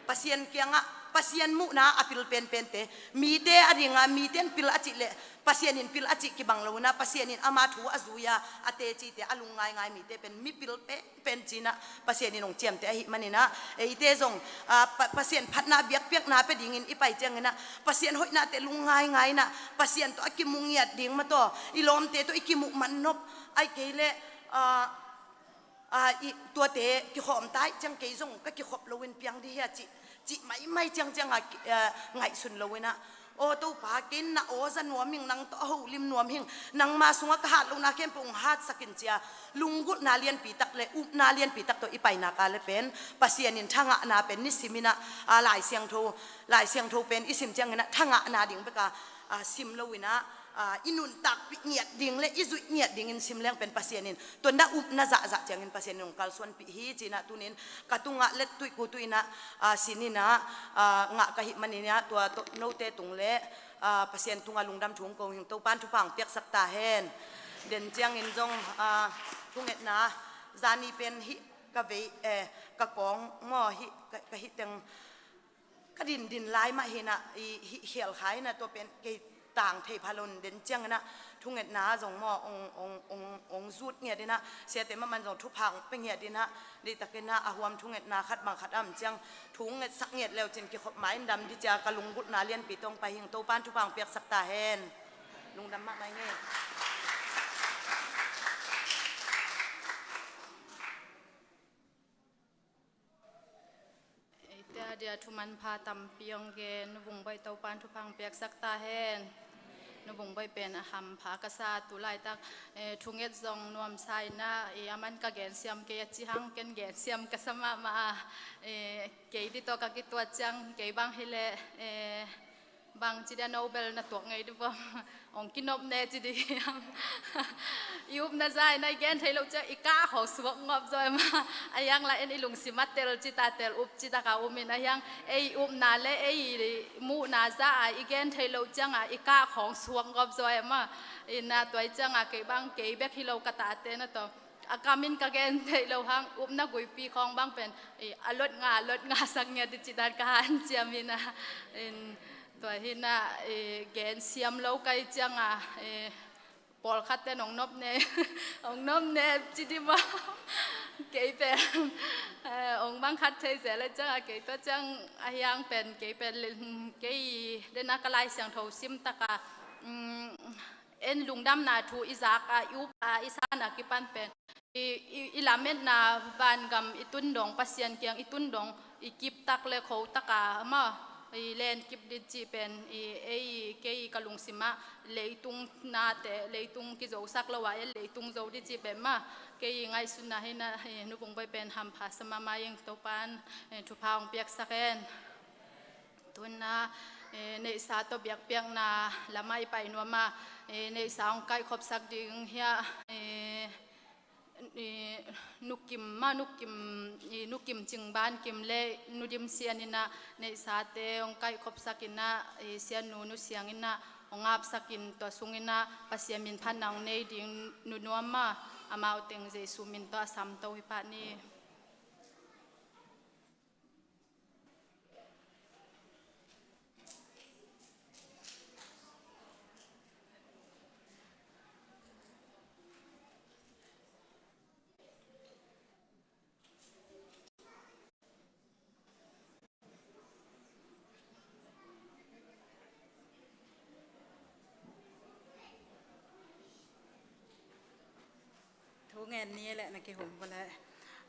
Pasian kiangah, Pasian muhna a pil penpente, mite a dingah mite in pil a cih leh, Pasian in pil a cih kibang lo-in ah, Pasian in ama thu a zui a, a tecite a lungngaingai mite pen mipil penpen ci-in ah Pasian in hong ciamteh ahih manin ah, eite zong, ah, Pa-, Pasian phatna biakpiakna pia dingin i pai ciangin ah, Pasian hoihnate lungngaingai-in ah, Pasian tawh a kimu ngiat ding maw, tua i lawmte tawh i kimuh man nop, ahih kei leh, ah, ah, i tuate kikhawm ta ahih ciang kei zong ka kikhop lo-in piang ding hi a cih, cih maimai ciangciang a, ah, ngaihsun lo-in ah, aw Topa, kei na aw za nuam hing, nang tawh a holim nuam hing, nangma sungah ka hat lohna khempeuh hong hatsak in, ci a lunggulhna lianpi tak le upna lianpi tak tawh i pai nak leh pen, Pasian in thangahna pen nisimin ah, ah, Lai Siangtho, Lai Siangtho pen i sim ciangin ah thangahna ding bek a, ah, sim lo-in ah, ah, i nuntakpih ngiat ding le i zuih ngiat dingin sim leng pen Pasian in tua na upna zahzah ciangin Pasian in hong kalsuanpih hi, ci-in ah tuni-in ka tungah let tuihku tuih-in ah, ah, sin-in ah, ah, ngah ka hih manin ah, tua tawh note tung le, ah, Pasian tungah lungdam thu hong ko hing. Topa'n thupha hong piaksak ta hen. Den ciangin zong, ah, thungetna, zani pen hih ka vei, eh, ka kawng maw, hih ka, ka hih teng ka dindin lai mah hi-in ah, i, hih khial kha hi-in ah, tua pen kei tang thei pha lo-in, den ciangin ah thungetna zong maw, hong, hong, hong, hong zut ngiat in ah, siate mahmah in zong thupha hong pia ngiat in ah, deihtakin ah a huam thungetna khat bang khat a om ciang thu hong ngetsak ngiat le uh cin kikhop ma-in dam ding, ci a ka lunggulhna lianpi tawh hong pai hing. Topa'n thupha hong piaksak ta hen. Lungdam mahmah ing ei. Eite a dia thu manpha tampi hong gen Nu Vung Bawi, Topa'n thupha hong piaksak ta hen. Nu Vung Bawi pen a hampha ka sa, tu laitak, eh, thunget zong nuamsa in ah, eh, aman ka gensiam kei a ci hang, ken gensiam ka sa mahmah a, eh, kei ding tawh ka kituat ciang, kei bang hi leh, eh, bang ci dia, Nobel na tuak ngei ding bang, hong kinop ne ci ding hiam? I upna za in ah i gen thei loh ciang i kah khawng suak ngawp zaw e maw. A hiang lai-in i lungsim ah tel ci ta, tel up ci ta ka um in, a hiang ei upna le ei muhna za a i gen thei loh ciang a i kah khawng suak ngawp zaw e maw. In ah tua ciang a kei bang, kei bek hi lo, ka tate na tawh a kam in ka gen theih loh hang, upna guipi khawng bang pen, eh, a lot nga, a lot nga sak ngiat ding ci dan ka hanciam hi-in ah, in, tua hi-in ah, eh, gensiam lo ka hih ciang a, eh, pawlkhat ten hong nop ne, hong nop ne ci ding maw. Kei pen, eh, hong bang khat thei zel ahih ciang a, kei tua ciang a hiang pen, kei pen, kei den a ka Lai Siangtho sim tak a, mm, en lungdamna thu i zak a, i up a, i san a kipan pen, i, i, i lametna vangam i tun dong, Pasian kiang i tun dong, i kip tak le kho tak a maw, i len kip ding cih pen, i, ei, kei ka lungsim ah leitung nate, leitung kizosak lo a, ei leitung zo ding cih pen mah kei ngaihsutna hi in ah, i, Nu Bung Bawi pen hampha sa mahmah ing. Topa'n, i, thupha hong piaksak hen. Tu in ah, i, neihsa tawh biakpiakna lam ah i pai nuam a, i, neihsa hong kaihkhopsak ding hi a, i, i, Nu Kim mah, Nu Kim, i, Nu Kim Cing Ban Kim le Nu Dim Sian in ah neihsate hong kaihkhopsak in ah, i, Sian Nu Nu Siang in ah hong apsak in, tua sung in ah Pasian minphatna hong nei ding Nu Nuam mah, amau teng Jesu min tawh a sam to hi pah ni. Thu ngen ni leh na kihum va leh.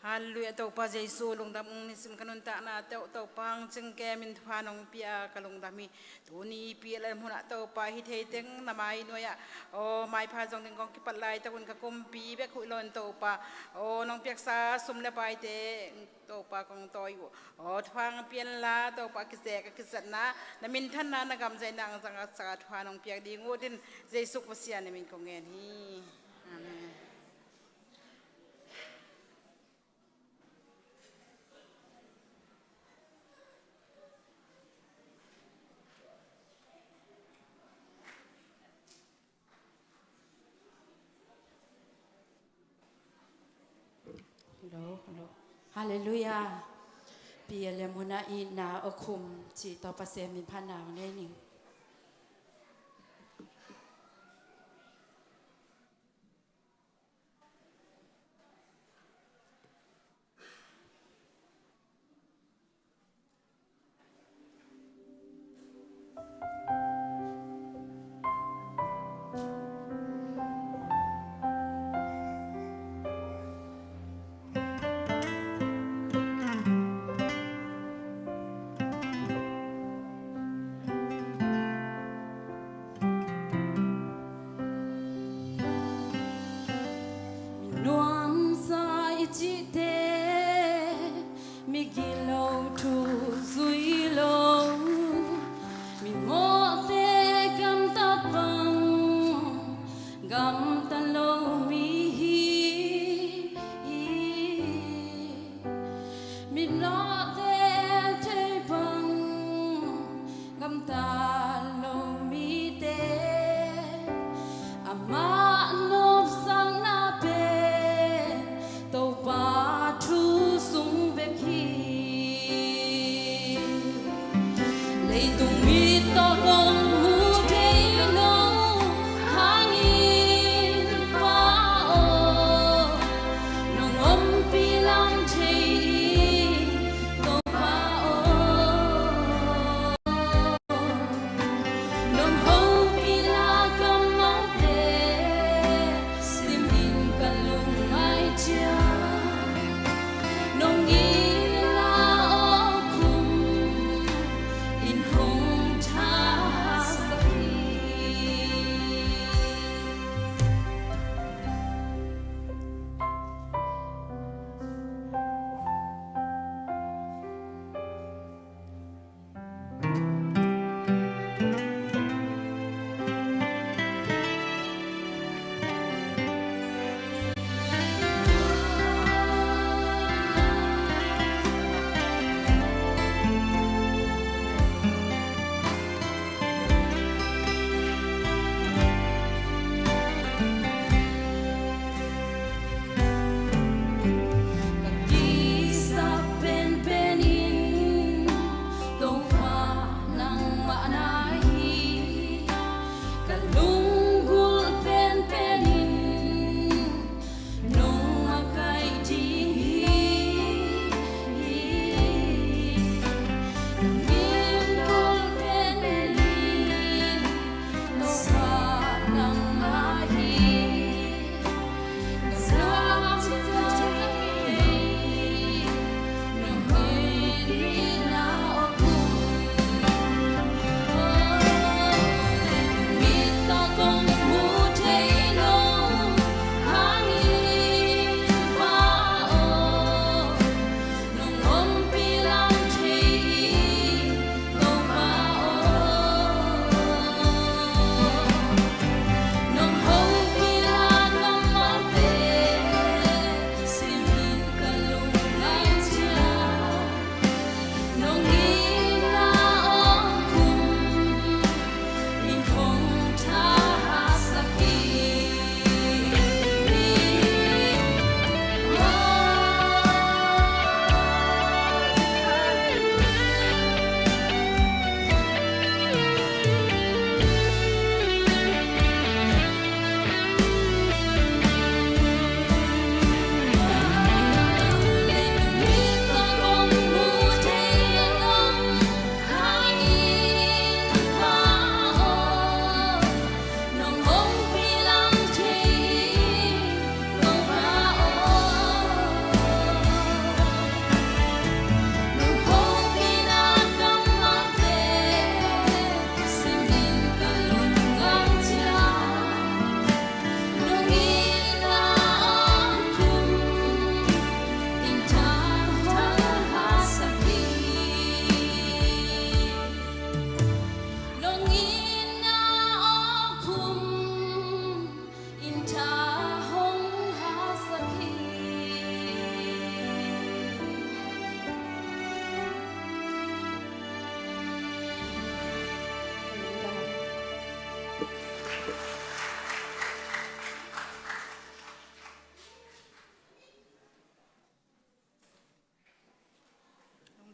Halleluiah, Topa Jesu lungdam ung, nisim ka nuntakna tawh Topa hong cingkem in thupha nong pia ka lungdam hi. Tuni pi le mun ah Topa hih theiteng na mai nuai ah, aw maipha zong ding kong kipat laitak un ka kumpi bek huih lo in Topa, aw nong piaksa sum le paite Topa kong tawi uh, aw thupha hong pia in la Topa, kizek a kizatna, na minthanna, na gamzaina hong zangsak a thupha nong piak ding uh ding, Jesu Pasian na min kong ngen hi. Amen. Hello, hello. Halleluiah. Pi le mun ah itna a khum cih tawh Pasian minphatna hong nei ning.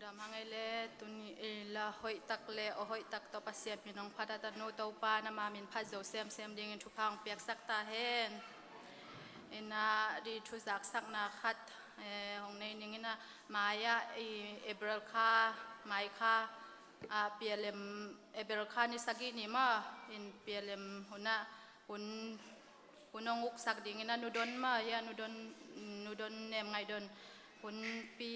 Lam hang ei le tuni, eh, la hoih tak le aw hoih tak tawh Pasian min hong phat a, tanu Topa nama min phat zo semsem dingin thupha hong piaksak ta hen. Ina di thuzaksakna khat, eh, hong nei ning ina, mai-ah, i, April kha, mai kha, ah, P L M April kha ni sagih ni ma, in P L M hunah hun, hun hong uksak dingin a nudon ma, ya nudon, nudon nem ngaidon hunpi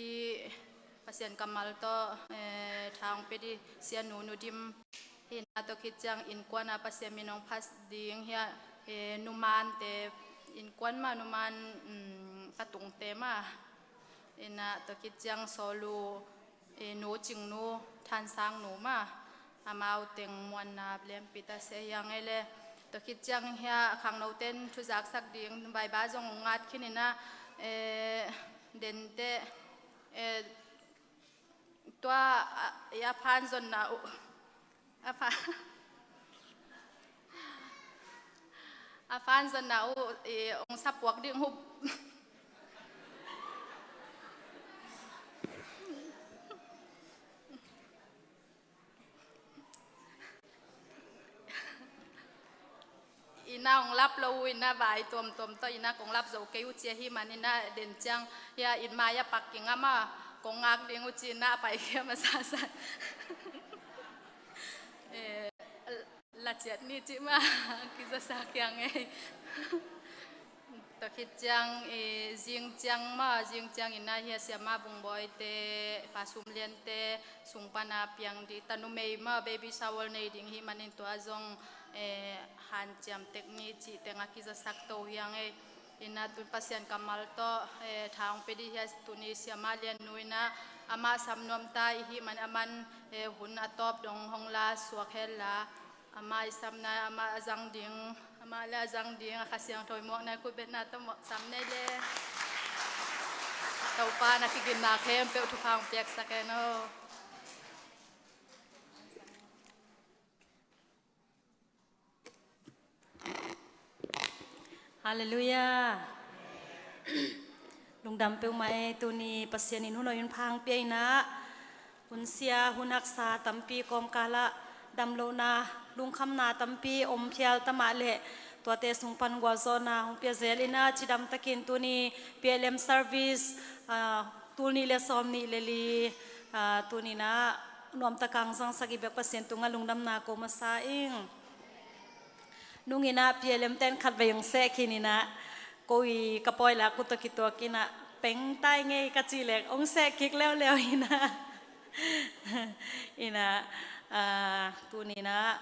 Pasian kammal tawh, eh, tha hong pia di sianu nudim. Hina tawh khit ciang innkuan a Pasian min hong phat ding hia, eh, numante innkuan ma numan, mm, ka tungte ma. Ina tawh khit ciang sawlu, eh, nu Cingnu, Thansangnu ma, amau teng muanna lianpi ta se hiang ei le. Tawh khit ciang hia khangnoten thuzaksak ding vaiba zong ngat khin ina, eh, dente, eh, tua, a, i a phan zonna uh. A pha-, a phan zonna uh, i ong sapuak ding hup. Ina ong lap lo uh ina vai tuamtuam tawh ina kong lap zo kei uh ci ahi man ina den ciang hia in mai a pak kingam a kong ngak ding uh ci ina a pai kia ma sa sa. Eh, la ciat ni ci ma kiza sa kiang ei. Tawh khit ciang, eh, zing ciang ma, zing ciang ina hia siama Vungbawite, Pa Sumliante sung pana piang di tanumei ma, baby shower nei ding hi manin tua zong, eh, hanciam tek ni cih teng a kizasak to hiang ei. Ina tun Pasian kammal tawh, eh, tha hong pia di hia tuni siama Liannu ina amah sam nuam ta i hi man aman, eh, hun a tawp dong hong la suak hel la. Amah i samna, amah a zang ding, amah le a zang ding, a Kha Siangtho i muakna i khutbetna tawh muak sam nei le. Topa na kiginna khempeuh thupha hong piaksak hen aw. Halleluiah. Lungdam peuhmah ei, tuni Pasian in hun hoih hun pha hong pia ina, hun sia hun haksa tampi kawmkalah damlohna lungkhamna tampi om phial tamah leh tuate sung pan gualzawhna hong pia zel ina, cidam takin tuni P L M service, ah, tul nih le sawm nih le li, ah, tuni ina nuamtak hong zangsak i biak Pasian tungah lungdamna ko masa ing. Nung ina P L M ten khatvei hong seh khin ina, ko i ka pawi lak uh tawh kituak ina, peng tai ngei ka cih lek hong seh kik leuleu ina. Ina, ah, tuni ina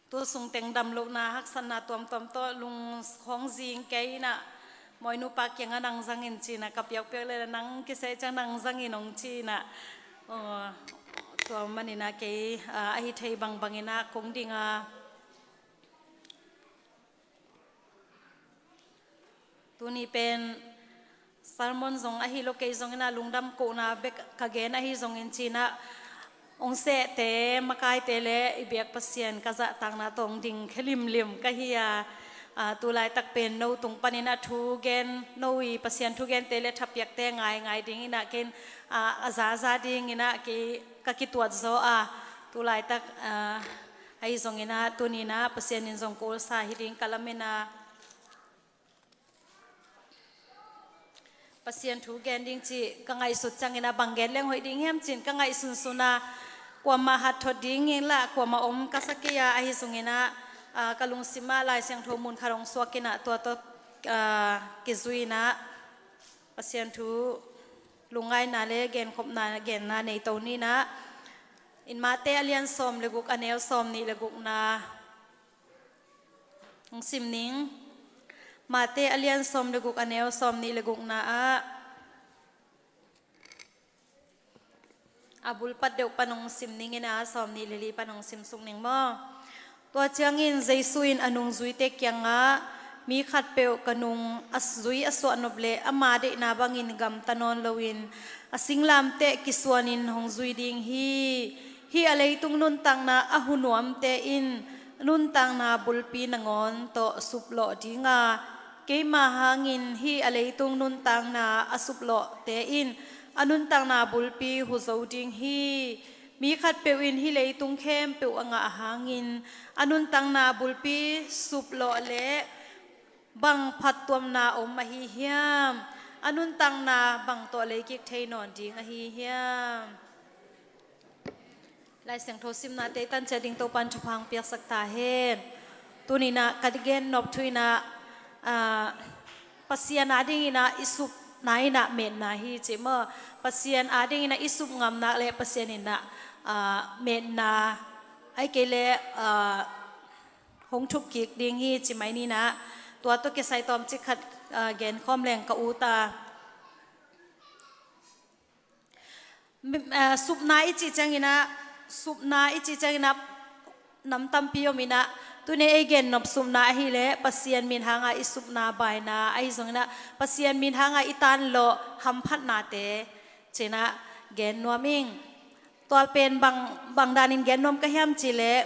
tu sung teng damlohna haksatna tuamtuam tawh lungkhawng zing kei ina, mawi nupa kiangah nang zangin ci ina, ka piakpiak le nang kiseh ciang nang zangin hong ci ina. Aw, tua man ina kei, ah, ahi thei bangbang ina kong ding a. Tuni pen sermon zong ahi lo kei zong ina lungdam kohna bek ka gen ahi zongin ci ina, hong sehte makaite le i biak Pasian ka zahtakna tawh hong ding khia limlim ka hi a, ah, tu laitak pen no tung pan ina thu gen, no i Pasian thugente le thapiakte ngaingai ding ina ken, ah, a zaza ding ina kei ka kituat zaw a, tu laitak, ah, ahi zong ina tuni ina Pasian in zong kawlsa hi ding ka lamen a. Pasian thu gen ding cih ka ngaihsut ciang ina bang gen leng hoih ding hiam ci in ka ngaihsunsun a, kuamah hatthot ding in lah kuamah om ka sa kei a, ahi zong ina, ah, ka lungsim ah Lai Siangtho mun khat hong suak ina tua tawh, ah, kizui ina Pasian thu lungngaihna le genkhopna genna nei to ni ina. In Mate a lian sawm le guk a neu sawm nih le gukna hong sim ning. Mate a lian sawm le guk a neu sawm nih le gukna ah a bulpat deuh pan hong sim ning ina, sawm nih le li pan hong simsuk ning maw. Tua ciangin Jesu in a nungzuite kiangah, mi khatpeuh ka nung a zui a suahnop leh ama deihna bangin gamta nawn loin a singlamteh kisuanin hong zui ding hi. Hih a leitung nuntakna a hu nuamte in nuntakna bulpi nangawn tawh suplawh ding a, Keima hangin hih a leitung nuntakna a suplawhte in a nuntakna bulpi hu zo ding hi. Mi khatpeuh in hih leitung khempeuh a ngah hangin a nuntakna bulpi suplawh leh bang phattuamna om ahi hiam? A nuntakna bang tawh leikik thei nawn ding ahi hiam? Lai Siangtho simnate tan ciat ding Topan thupha piaksak ta hen. Tuninah ka gen nop thu inah, ah, Pasian adinginah i supna inah metna hi ci maw. Pasian adinginah i sup ngamnak le Pasian inah, ah, metna ai kei le, ah, hong thuk kik ding hi ci mai ninah. Tua tawh kisai tawmcik khat, ah, gen khawm leng ka ut a. Mi-, ah, supna i cih cianginah, supna i cih cianginah nam tampi om inah, tuni ei gen nop supna ahileh Pasian min hanga i supna baina ahi zonginah Pasian min hanga i tanlawh hamphatnate cinah gen nuam ing. Tua pen bang, bang danin gen nuam ka hiam cihleh,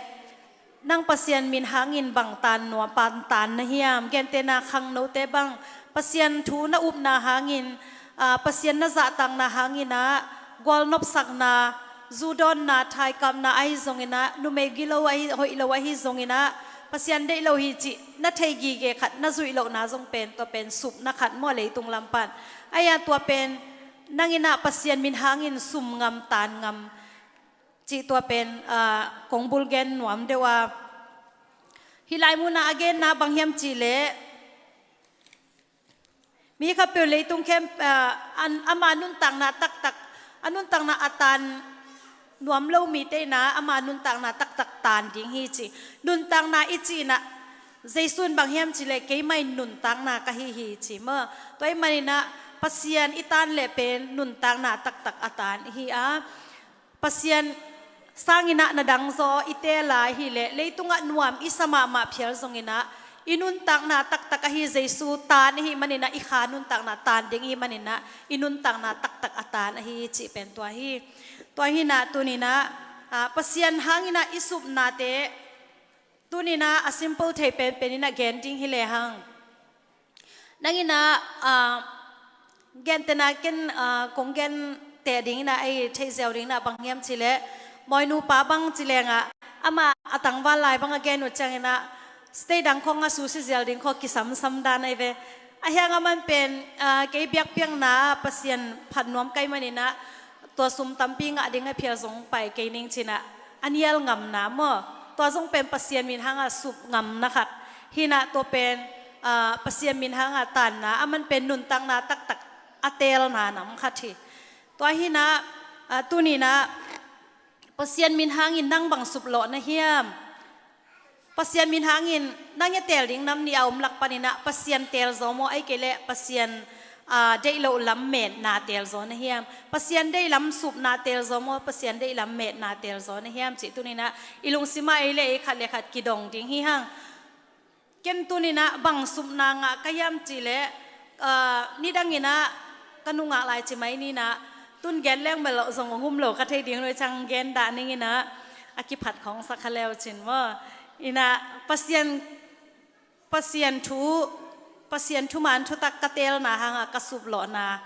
nang Pasian min hangin bang tan nuam, pan tan na hiam? Gentehna khangnote bang Pasian thu na upna hangin, ah, Pasian na zahtakna hanginah gualnopsakna, zudawnna, thaikapna ahi zonginah, numei gilo ahi, hoih lo ahi zonginah, Pasian deih lo hi cih na thei gige khat na zuih lohna zong pen, tua pen supna khat maw leitung lampan. Ahi a tua pen nanginah Pasian min hangin sum ngam, tan ngam cih tua pen, ah, kong bul gen nuam deuh a. Hih lai munah a genna bang hiam cihleh, mi khatpeuh leitung khempeuh, ah, an, ama nuntakna taktak, a nuntakna a tan nuam lo mite inah ama nuntakna taktak tan ding hi ci. Nuntakna i cihnah Jesu in bang hiam cihleh, keimah in nuntakna ka hi hi ci maw. Tua ih maninah Pasian i tan leh pen nuntakna taktak a tan hi a. Pasian sanginah na dangzaw i teel a hileh, leitungah nuam i sa mahmah phial zonginah i nuntakna taktak ahi Jesu tan ihi maninah, i kha nuntakna tan ding ihi maninah, i nuntakna taktak a tan ahi cih pen tua hi. Tua hinah tuninah, ah, Pasian hanginah i supnate tuninah a simple thei penpen inah gen ding hi lehang. Nanginah, ah, gentehna ken, ah, kong gen teh dinginah ei theih ziau dinginah bang hiam cihleh, mawinupa bang cilengah amah a tangval lai bang a gen uh cianginah state dang khawng a susi zial ding khaw kisamsam dan ahi ve. Ahi hang aman pen, ah, kei biakpiakna Pasian phat nuam ka hih maninah tua sum tampi ngah ding a phial zong pai kei ning cinah a nial ngamna maw. Tua zong pen Pasian min hanga sup ngamna khat hinah, tua pen, ah, Pasian min hanga tanna, aman pen nuntakna taktak a teelna nam khat hi. Tua hinah, ah, tuninah Pasian min hangin nang bang suplawh na hiam? Pasian min hangin nang a teel ding nam nih a om lak paninah Pasian teelzaw maw, ahi kei leh Pasian, ah, deih loh lam metna teelzaw na hiam? Pasian deih lam supna teelzaw maw, Pasian deih lam metna teelzaw na hiam cih tuninah i lungsimah ei le ei khat le khat kidong ding hi hang. Ken tuninah bang supna ngah ka hiam cihleh, ah, nidanginah ka nungak lai ci mai ninah, tun gen leng mah loh zong hong um lo ka thei ding lo ih ciang gen dah ninginah a kiphat khawng sa kha leu cin maw. Inah Pasian, Pasian thu, Pasian thuman thutak ka teelna hanga ka suplawhna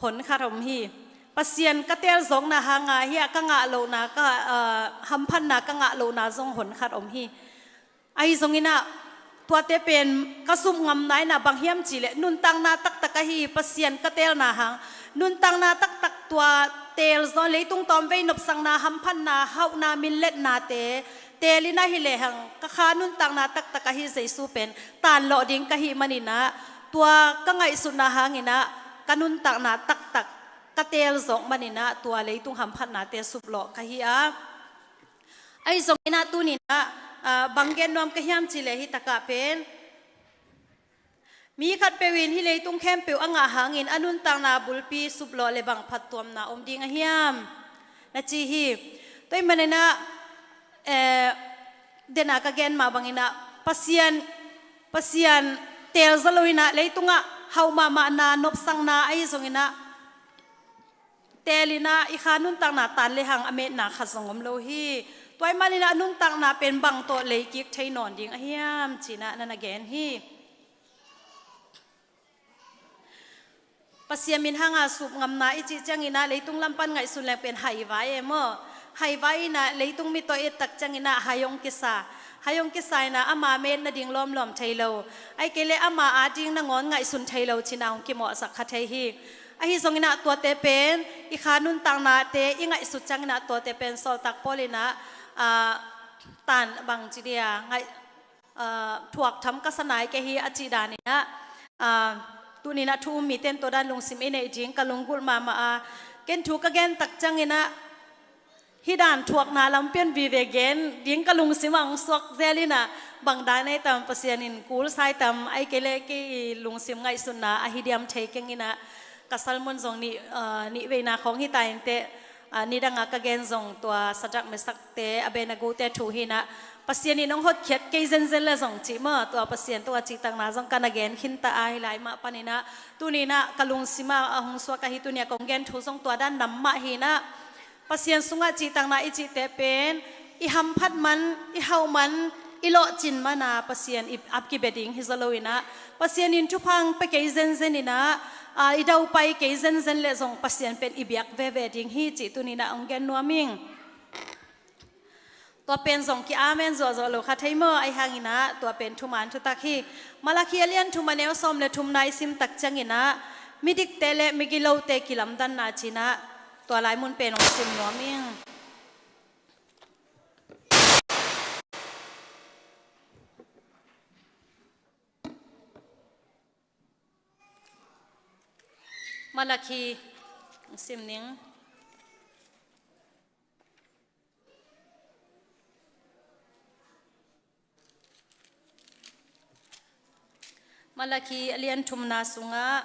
hon khat om hi. Pasian ka teelzawkna hanga hi a ka ngah lohna, ka, ah, hamphatna ka ngah lohna zong hon khat om hi. Ahi zonginah tuate pen ka sup ngamna inah bang hiam cihleh, nuntakna taktak ahi Pasian ka teelna hang, nuntakna taktak tua teelzaw, leitung tawmvei nopsakna, hamphatna, hauhna, minletnate teelin ahi lehang ka kha nuntakna taktak ahi Jesu pen tanlawh ding ka hih maninah, tua ka ngaihsutna hanginah ka nuntakna taktak ka teelzawk maninah tua leitung hamphatnate suplawh ka hi a. Ahi zonginah tuninah, ah, bang gen nuam ka hiam cihleh, hih takah pen mi khatpeuh in hih leitung khempeuh a ngah hangin a nuntakna bulpi suplawh le bang phattuamna om ding a hiam, na ci hi. Tua ih maninah, eh, dena ka gen mah banginah Pasian, Pasian teelzaw loinah leitungah hauh mahmahna, nopsakna ahi zonginah teelinah i kha nuntakna tan lehang a metna khat zong om lo hi. Tua ih maninah a nuntakna pen bang tawh leikik thei nawn ding a hiam cinah na na gen hi. Pasian min hanga sup ngamna i cih cianginah leitung lam pan ngaihsun leng pen haivai e maw? Haivai inah leitung mi tawh i et tak cianginah hai hong kisa. Hai hong kisa inah ama met nading lawmlawm thei lo. Ahih kei leh ama ading nangawn ngaihsun thei lo cinah hong kimawhsak kha thei hi. Ahi zonginah tuate pen i kha nuntaknate i ngaihsut cianginah tuate pen sawltak Paul inah, ah, tan bang ci dia, ngaih, ah, thuak tham ka sa nai kei hi a cih daninah, ah, tuninah thu um mite in tua dan lungsim i neih ding ka lunggulh mahmah a, ken thu ka gen tak cianginah hih dan thuakna lampian vive gen ding ka lungsim ah hong suak zel inah, bang dan ei tam, Pasian in kul sai tam, ahih kei leh kei i lungsim ngaihsutna ahi diam thei keng inah, ka sermon zong nih, ah, nih veina khawng hi ta inteh, ah, nidanga ka gen zong tua Sadrak, Mesakte, Abednegote thu hinah, Pasian in hong hotkhiat kei zenzen le zong cih maw, tua Pasian tungah cihtakna zong ka na gen khinta a, hih lai mah paninah tuninah ka lungsimah a hong suak ahi, tunia kong gen thu zong tua dan nam mah hinah, Pasian sungah cihtakna i cihte pen i hamphat man, i hauh man, i lawhcin mana Pasian i ap kibia ding hi zaw loinah, Pasian in thupha hong pia kei zenzen inah, ah, i daupai kei zenzen le zong Pasian pen i biak veve ding hi cih tuninah hong gen nuam ing. Tua pen zong ki amen zuahzuah lo kha thei maw? Ahi hanginah tua pen thuman thutak hi. Malakhi a lian thum a neu sawm le thumna i sim tak cianginah midikte le migilote kilamdanna cinah tua lai mun pen hong sim nuam ing. Malakhi hong sim ning. Malakhi a lian thumna sungah,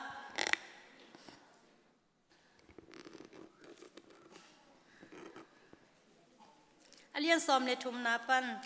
a lian sawm le thumna pan,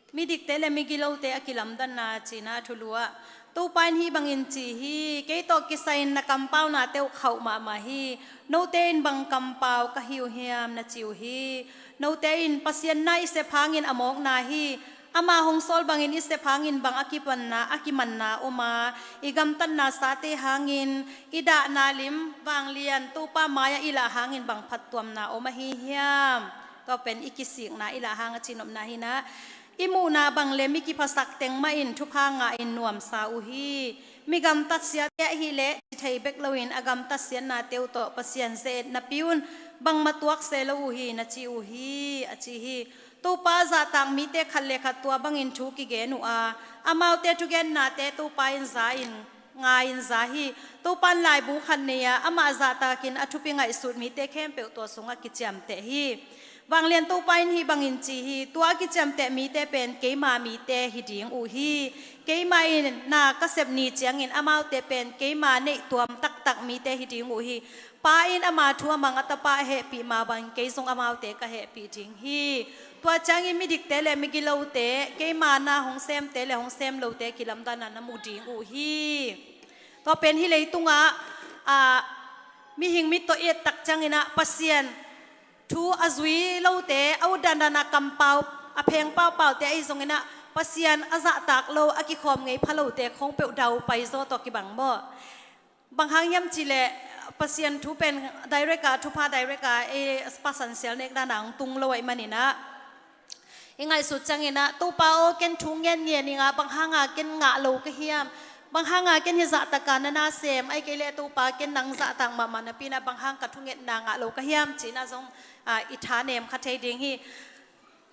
midikte le migilote a kilamdanna cinah thulu ah, Topa in hih bangin ci hi, kei tawh kisai-in na kampaunate uh khauh mahmah hi. Note in bang kampau ka hi uh hiam na ci uh hi. Note in Pasian na i sep hangin a mawkna hi. Ama hong sawl bangin i sep hangin bang a kipanna, a kimanna om a, i gamtatna sate hangin i dahna lim vanglian Topa mai-ah i lah hangin bang phattuamna om ahi hiam? Tua pen i kisikna, i lah hang a cinopna hinah, i muhna bang le mi kiphasak teng mah in thupha ngah in nuamsa uh hi. Mi gamtat siate ahileh ci thei bek loin a gamtat siatnate uh tawh Pasian ze-et napi un bangmah tuak se lo uh hi na ci uh hi, a ci hi. Topa a zahtak mite khat le khat tua bangin thu kigen uh a, amaute thugennate Topa in za in, ngai in za hi. Topa in laibu khat nei a, amah zahtakin a thupi ngaihsut mite khempeuh tua sungah kiciamteh hi. Vanglian Topa in hih bangin ci hi, tua a kiciamteh mite pen keima mite hi ding uh hi. Keima in na ka sep ni ciangin amaute pen keima neih tuam taktak mite hi ding uh hi. Pa in ama thu a mang a tapa a hehpih mah bangin kei zong amaute ka hehpih ding hi. Tua ciangin midikte le migilote, keima na hong semte le hong sem lote kilamdanna na mu ding uh hi. Tua pen hih leitungah, ah, mihing mit tawh i et tak cianginah Pasian thu a zui lote, a ut dandan a kampau, a pheng paupaute ahi zonginah Pasian a zahtak lo, a kikhawm ngei pha lote khawng peuh daupai zaw tawh kibang maw? Bang hang hiam cihleh Pasian thu pen direct a, thupha direct a, e, pasan sial nek dana hong tung lo ahih maninah i ngaihsut cianginah, Topa aw, ken thu ngen ngen ing a, bang hanga ken ngah lo ka hiam? Bang hanga ken hih zahtaka na na sem, ahih kei leh Topa, ken nang zahtak mahmah napi inah bang hang ka thungetna ngah lo ka hiam? Cinah zong, ah, i thanem kha thei ding hi.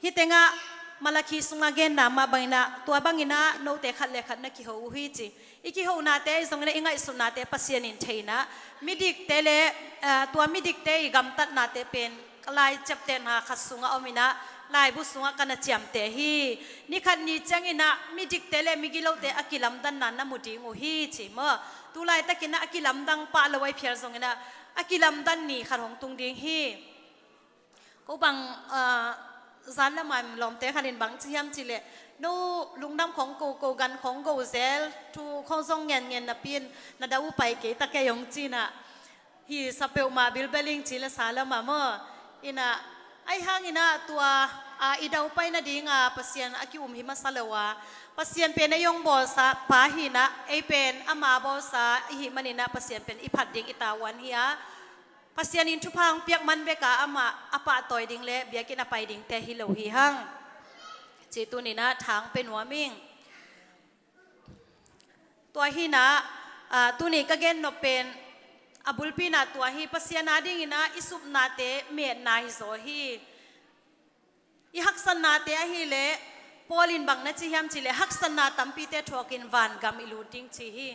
Hih tengah Malakhi sungah genna mah banginah, tua banginah note khat le khat na kiho uh hi ci. I kihohnate ahi zonginah, i ngaihsutnate Pasian in theinah, midikte le, ah, tua midikte i gamtatnate pen ka lai ciaptehna khat sungah ominah, laibu sungah ka na ciamteh hi. Ni khat ni cianginah midikte le migilote a kilamdanna na mu ding uh hi ci maw? Tulaitakinah a kilamdang pah lo ahi phial zonginah a kilamdan ni khat hong tung ding hi. Ko bang, ah, zan le man lawmte khat in bang ci hiam cihleh, no lungdam khong ko, ko gan khong go zel, thu khong zong ngen ngen napi in na da uh pai kei ta kei hong cinah, hi sa peuhmah bilbel ing ci le sa lamah maw? Inah, ahi hanginah tua A, i daupai nadinga Pasian a ki-um hi masa lo a, Pasian pen ei hong bawlsa pa hi-in ah, ei pen ama bawlsa i hih manin ah Pasian pen i phat ding i tavuan hi a, Pasian in thupha hong piak man bek a amah a pahtawi ding le biakinn a pai dingte hi lo hi hang. Cih tuni-in ah tha hong pia nuam ing. Tua hi-in ah, a, tuni ka gen nop pen a bulpi-in ah tua hi, Pasian adingin ah i supnate metna hi zaw hi. I haksatnate ahih leh Paul in bang na ci hiam cih leh haksatna tampite thuakin vangam i lut ding ci hi.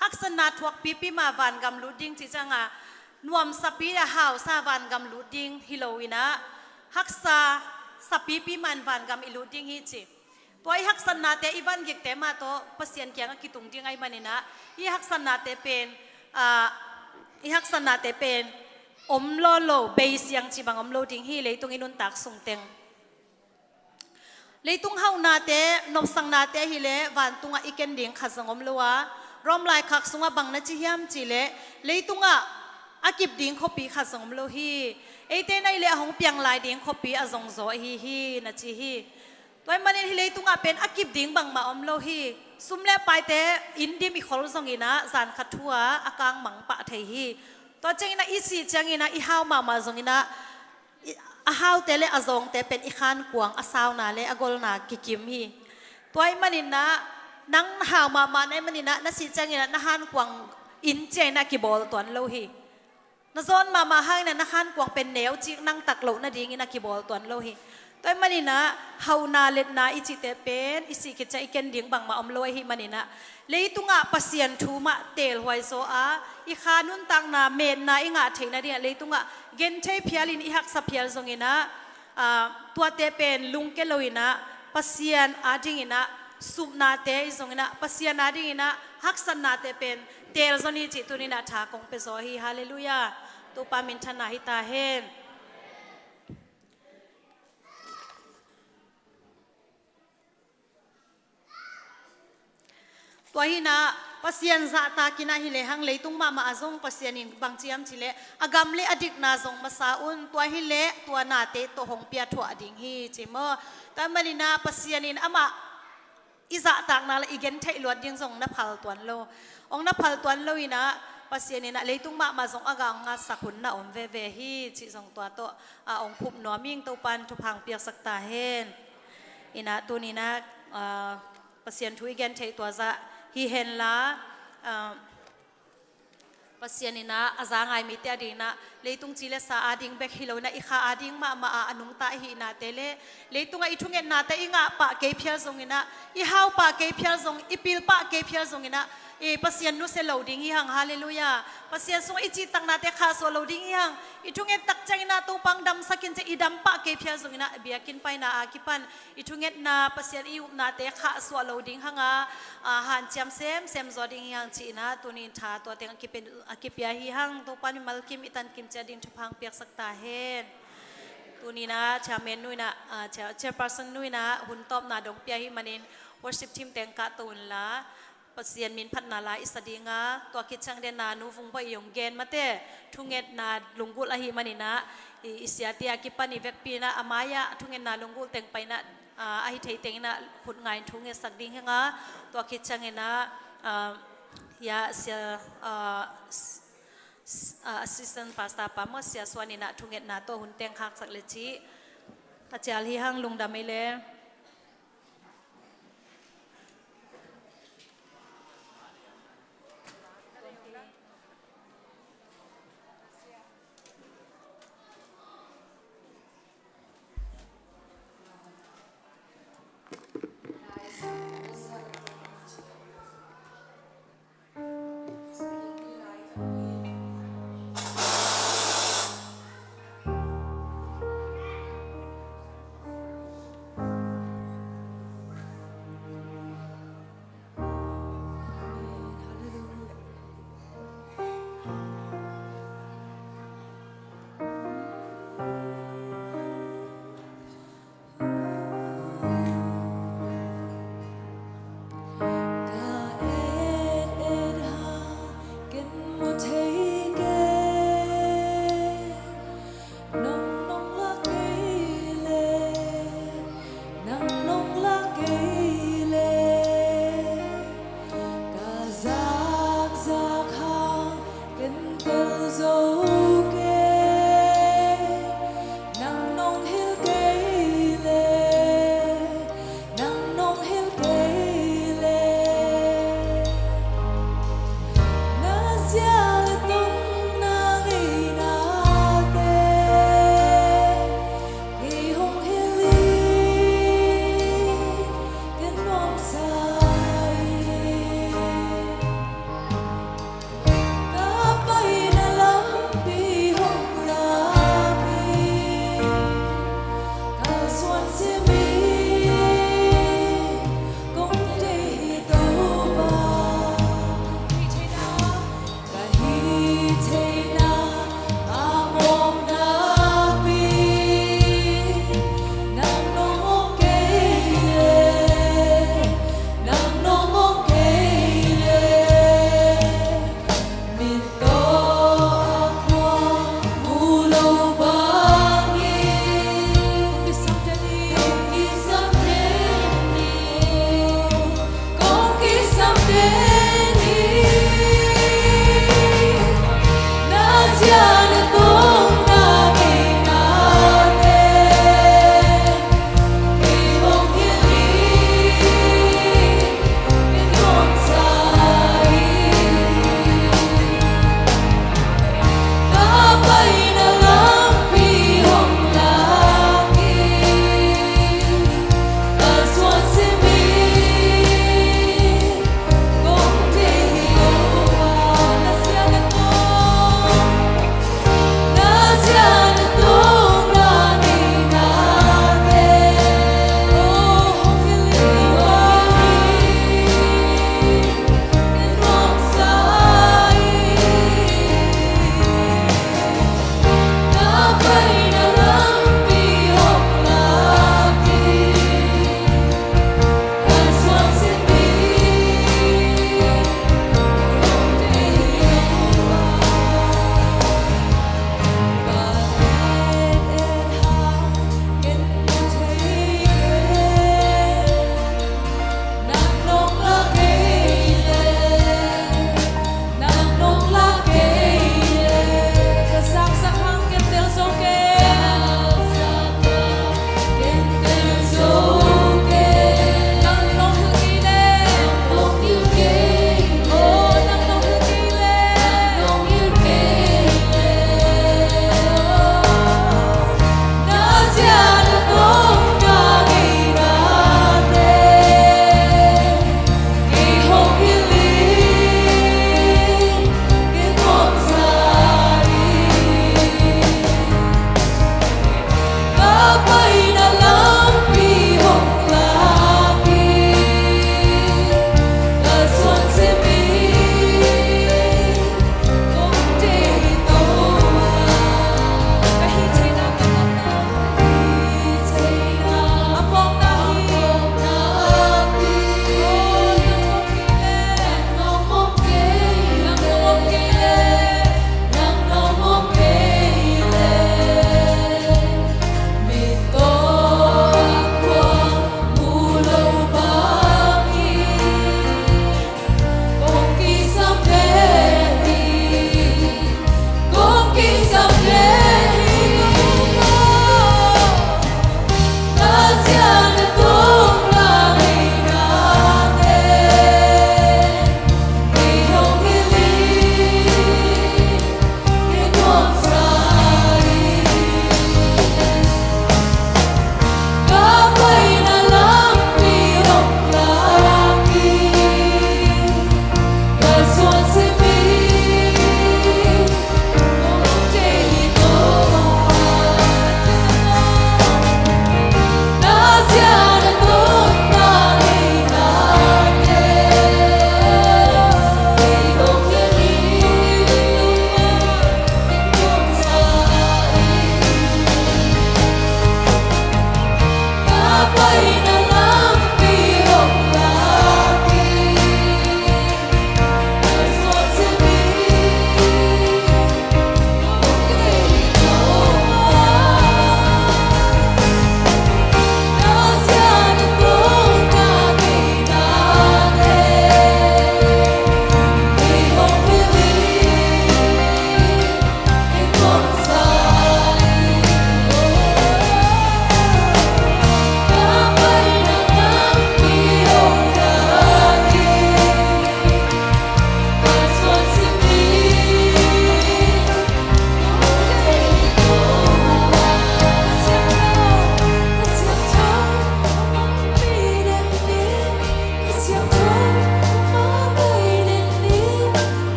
Haksatna thuak pipi mah vangam lut ding cih ciangin nuamsapi a hausa vangam lut ding hi lo-in ah haksa sa pipi mah in vangam i lut ding hi ci. Tua i haksatnate, i vangikte mah tawh Pasian kiangah kitung ding ahih manin ah, i haksatnate pen, a, i haksatnate pen om lawlaw, bei siang cih bang om lo ding hi, leitung i nuntak sungteng. Leitung hauhnate, nopsaknate ahih leh vantungah i ken ding khat zong om lo a, Rom laikhak sungah bang na ci hiam cih leh leitungah a kip ding khuapi khat zong om lo hi. Eite in ahih leh a hong piang lai ding khuapi a zong zaw ahi hi, na ci hi. Tua ahih manin hih leitungah pen a kip ding bangmah om lo hi. Sum le paite inn dim i khol zongin ah zan khat thu-a a kang mang pah thei hi. Tua ciangin ah i sih ciangin ah i hau mahmah zongin ah, i, a haute le a zawngte pen i hankuang, a sauna le a golna kikim hi. Tua ahih manin ah nang hau mahmah na hih manin ah na sih ciangin ah na hankuang inn ciangin ah kibawl tuan lo hi. Na zawn mahmah hangin ah na hankuang pen neucik nang tak loh nadingin ah kibawl tuan lo hi. Tua ahih manin ah hauhna letna i cihte pen i sih khit ciang i ken ding bangmah om lo ahih manin ah leitungah Pasian thu mah teelhuai zaw a, i kha nuntakna metna i ngah theih nadingah leitungah genthei phialin i haksa phial zongin ah, a, tuate pen lungke lo-in ah Pasian adingin ah supnate i zongin ah Pasian adingin ah haksatnate pen teel zaw ni cih tuni-in ah tha kong pia zaw hi. Halleluiah. Topa minthanna hi ta hen. Tua hi-in ah Pasian zahtakin ah hi lehang leitung mahmah ah zong Pasian in bang ci hiam cih leh a gam le a dikna zong masa un, tua hi leh tua nate tawh hong piathuah ding hi ci maw. Tua ahih manin ah Pasian in amah i zahtakna le i gentheih luat ding zong na phal tuan lo. Hong na phal tuan lo-in ah Pasian in ah leitung mahmah zong a gah hong ngatsak hun na om veve hi cih zong tua tawh, a, hong khup nuam ing. Topa in thupha hong piaksak ta hen. In ah tuni-in ah, a, Pasian thu i gentheih tua zah hi henla, a, Pasian in ah a za ngai mite adingin ah leitung ci le sa ading bek hi lo-in ah i kha ading mahmah ah a nungta i hihnate le leitungah i thungetnate i ngah pah kei phial zongin ah, i hau pah kei phial zong, i pil pah kei phial zongin ah, i Pasian nusia lo ding hi hang. Halleluiah. Pasian sungah i cihtaknate khahsuah lo ding hi hang. I thunget tak ciangin ah Topa hong damsak in ci-a i dam pah kei phial zongin ah biakinn paina a kipan i thungetna, Pasian i upnate khahsuah lo ding hang a, a, hanciam semsem zaw ding hi hang ci-in ah tuni-in tha tua teng a kipia, a kipia hi hang. Topa in mimal kim i tankim ciat ding thupha hong piaksak ta hen. Tuni-in ah chairman nu in ah, a, chair-, chairperson nu in ah hun tawpna dong pia ahih manin worship team teng kahto unla, Pasian min phatna la i sa ding a, tua khit ciang den a Nu Vung Bawi hong gen mate, thungetna lunggulh ahih manin ah, i, i siate a kipan i vekpi-in ah a mai-ah thungetna lunggulh teng pai-in ah, a, a hi thei tengin ah khut nga-in thu ngetsak ding hi hang a, tua khit ciangin ah, a, ya, sia, a, s-, s-, a, assistant pastor pa maw, Sia Suan in ah thungetna tawh hun teng khaksak le cih. A cial hi hang, lungdam ei le.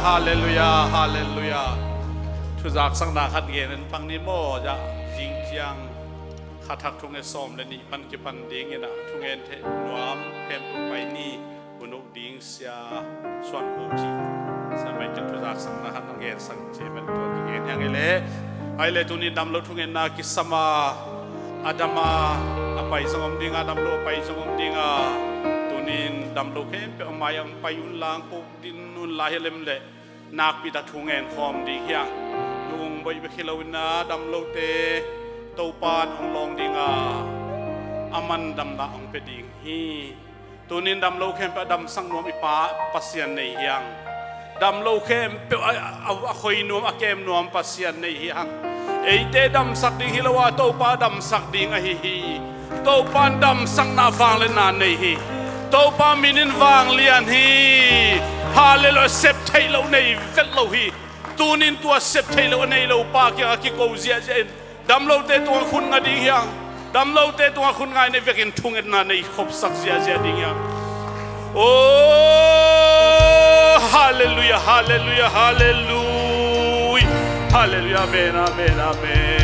Halleluiah, halleluiah. Thuzaksakna khat gen in pang ni maw, zing ciang kha thak thungen sawm le nih pan kipan dingin ah thungen theih nuam khempeuh pai ni. Hun uh ding Sia Suan Khup ci, Sia Michael thuzaksakna khat nong gensak ci man tua kigen hi hang ei leh. Ai leh tuni damlo thungetna kisam a, a dam a, a pai zong om ding a, damlo a pai zong om ding a, tunin damlo khempeuh a mai a hong pai un lang, khuk din un lai hi lem leh nakpi tak thungen khawm ding hi hang. Nung boih bek hi loin a damlote Topa in hong lawng ding a, a man damna hong pia ding hi. Tunin damlo khempeuh a damsak nuam i Pa Pasian nei hi hang. Damlo khempeuh a, a, a khoi nuam, a kem nuam Pasian nei hi hang. Eite damsak ding hi lo a, Topa damsak ding ahi hi. Topa in damsakna vangliatna nei hi. Topa min in vanglian hi. Halleluiah. Sep theih loh nei vet lo hi. Tunin tua sep theih loh a nei lo pa kiangah kiko ziahziah in. Damlote tungah khut nga ding hi hang. Damlote tungah khut nga in, ei vekin thungetna nei khopsak ziahziah ding hi hang. Oh, halleluiah, halleluiah, halleluiah. Halleluiah, amen, amen, amen.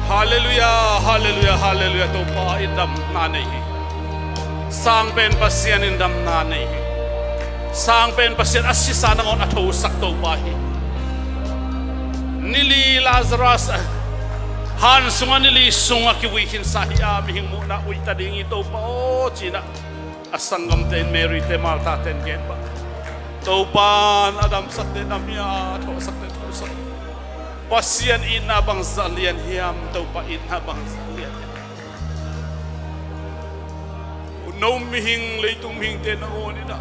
Halleluiah, halleluiah, halleluiah. Topa in damna nei hi. Sang pen Pasian in damna nei hi. Sang pen Pasian a sisa nangawn a thosak Topa hi. Nili Lazarus, han sungah nili sungah kivui khinsa hi a, mihing muhna uih ta ding hi Topa aw, ci-in ah a sanggamte in, Mary te, Martha te in gen pah. Topa in a damsakte dam hi a, a thosakte thosak. Pasian itna bangzah lian hiam, Topa itna bangzah lian hiam. No mihing, leitung mihingte nangawn in ah,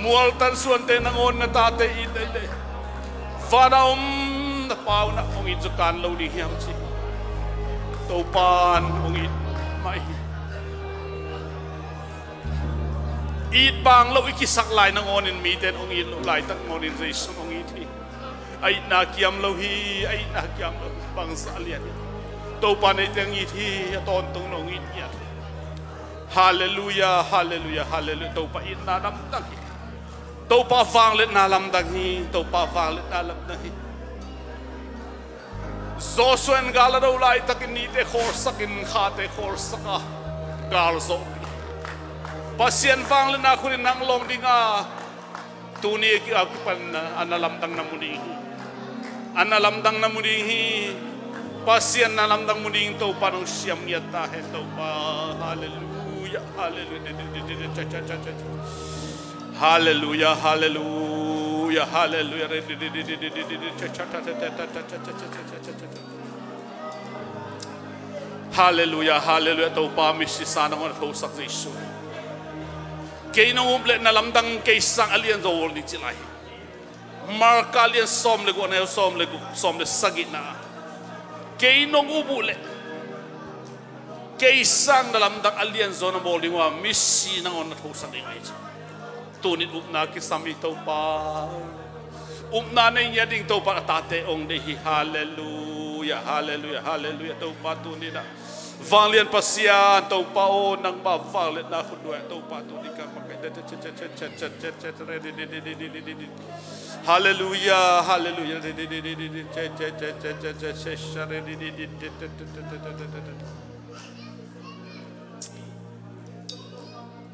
mualtan suante nangawn na tate it ei leh, vana om na Pa un ah hong it zaw kan lo ding hiam ci. Topa in hong it mah hi. It bang lo i kisak lai nangawn in mite in hong it loh laitak nangawn in Jesu in hong it hi. A itna kiam lo hi, a itna kiam lo hi, bangzah lian hi. Topa in eite hong it hi, a tawntung lo hong it hi. Halleluiah, halleluiah, halleluiah. Topa itna lamdang hi. Topa vangliatna lamdang hi, Topa vangliatna lamdang hi. Joshua in gal a do laitakin nite khawlsakin khate khawlsak a, gal zawhpih. Pasian vangliatna khut in nang lawng ding a, tuni a kipan a na lamdang na mu ding hi. A na lamdang na mu ding hi. Pasian na lamdang mu ding, Topa nong siam ngiat ta hen Topa. Halleluiah, halleluiah. Halleluiah, halleluiah, halleluiah. Halleluiah, halleluiah. Topa, mi sisa nangawn a thosak Jesu. Kei nong up leh na lamdang kei sang a lian zaw ni ci lai hi. Marka lian sawm le guk, a neu sawm le guk, sawm le sagihna. Kei nong up uh leh Kei sang na lamdang a lianzaw na bawl ding uh a, misi nangawn na thosak ding ahi ci. Tuni-in upna kisam hi Topa. Upna nei ngiat ding Topa, a tate hong deih hi. Halleluia, halleluia, halleluia. Topa tuni-in ah vanglian Pasian Topa aw, nangma vangliatna khut nuai-ah Topa tuni-in ka makaih Halleluia, halleluia.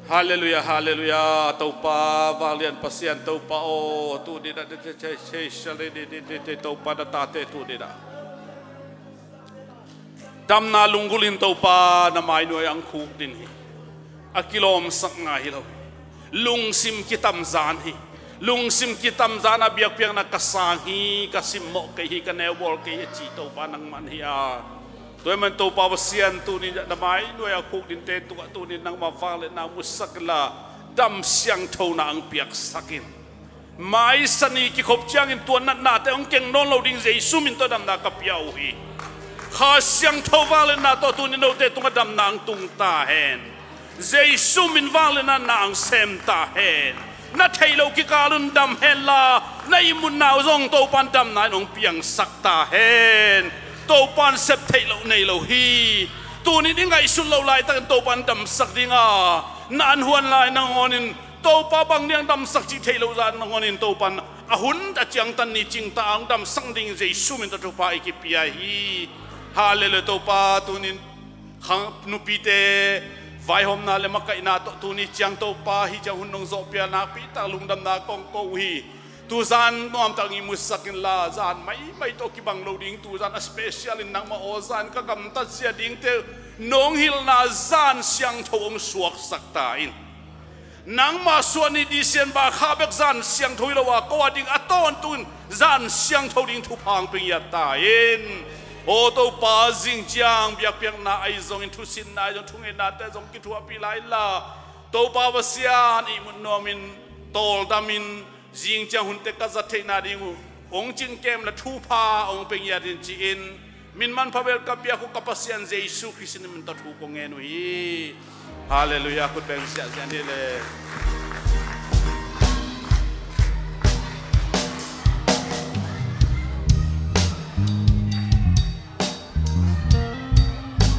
Halleluia, halleluia. Topa vanglian Pasian Topa aw, tuni-in ah Topa na tate tuni-in ah damna lunggulh in Topa na mai nuai-ah hong khukdin hi. A kilawmsak ngai hi lo hi. Lungsim kitamzan hi. Lungsim kitamzan a biakpiakna ka sang hi, ka simmawh kei hi, ka neubawl kei hi a ci Topa nangman hi a. Tua ahih manin Topa Pasian tuni-in na mai nuai-ah khukdinte tungah tuni-in nangma vangliatna musak inla, dam siangthona hong piaksak in. Maisan i kikhop ciangin tua natnate hong keng nawn lo ding Jesu min tawh damna ka pia uh hi. Kha Siangtho vangliatna tawh tuni-in note tungah damna hong tung ta hen. Jesu min vangliatna na hong sem ta hen. Na theih loh kikal un dam henla, na ihmutna uh zong Topa'n damna in hong piangsak ta hen. Topa'n sep theih loh nei lo hi. Tuni-in i ngaihsut loh laitakin Topa'n damsak ding a, na an huan lai nangawnin Topa bang niang damsak cih theih loh zah nangawnin Topa'n a hun a ciangtan ni cingta a hong damsak ding Jesu min tawh thupha i kipia hi. Halleluia. Topa tuni-in khang nupite vaihawmna le makaihna tawh tuni ciang Topa hih ciang hun nong zawhpih a nakpi tak lungdamna kong ko uh hi. Tuzan nuamtak i musak inla, zan maimai tawh kibang lo ding, tuzan a special in nangmah aw zan ka gamtat zia dingte nong hilhna zan siangtho hong suaksak ta in. Nangmah suah ni December kha bek zan siangtho hi lo a, ko a ding a tawntung in zan siangtho ding thupha hong pia ngiat ta in. Aw Topa, zing ciang biakpiakna ahi zongin, thusinna ahi zong, thungetnate zong kithuahpih lai inla, Topa Pasian ihmut nuamin, tawldam in, zing ciang hunte ka zat theihna ding uh hong cingkem le thupha hong pia ngiat in ci-in, min manpha bel ka biak uh ka Pasian Jesu Khrist min tawh thu kong ngen uh hi. Halleluia. Khut beng siahsiah ni le.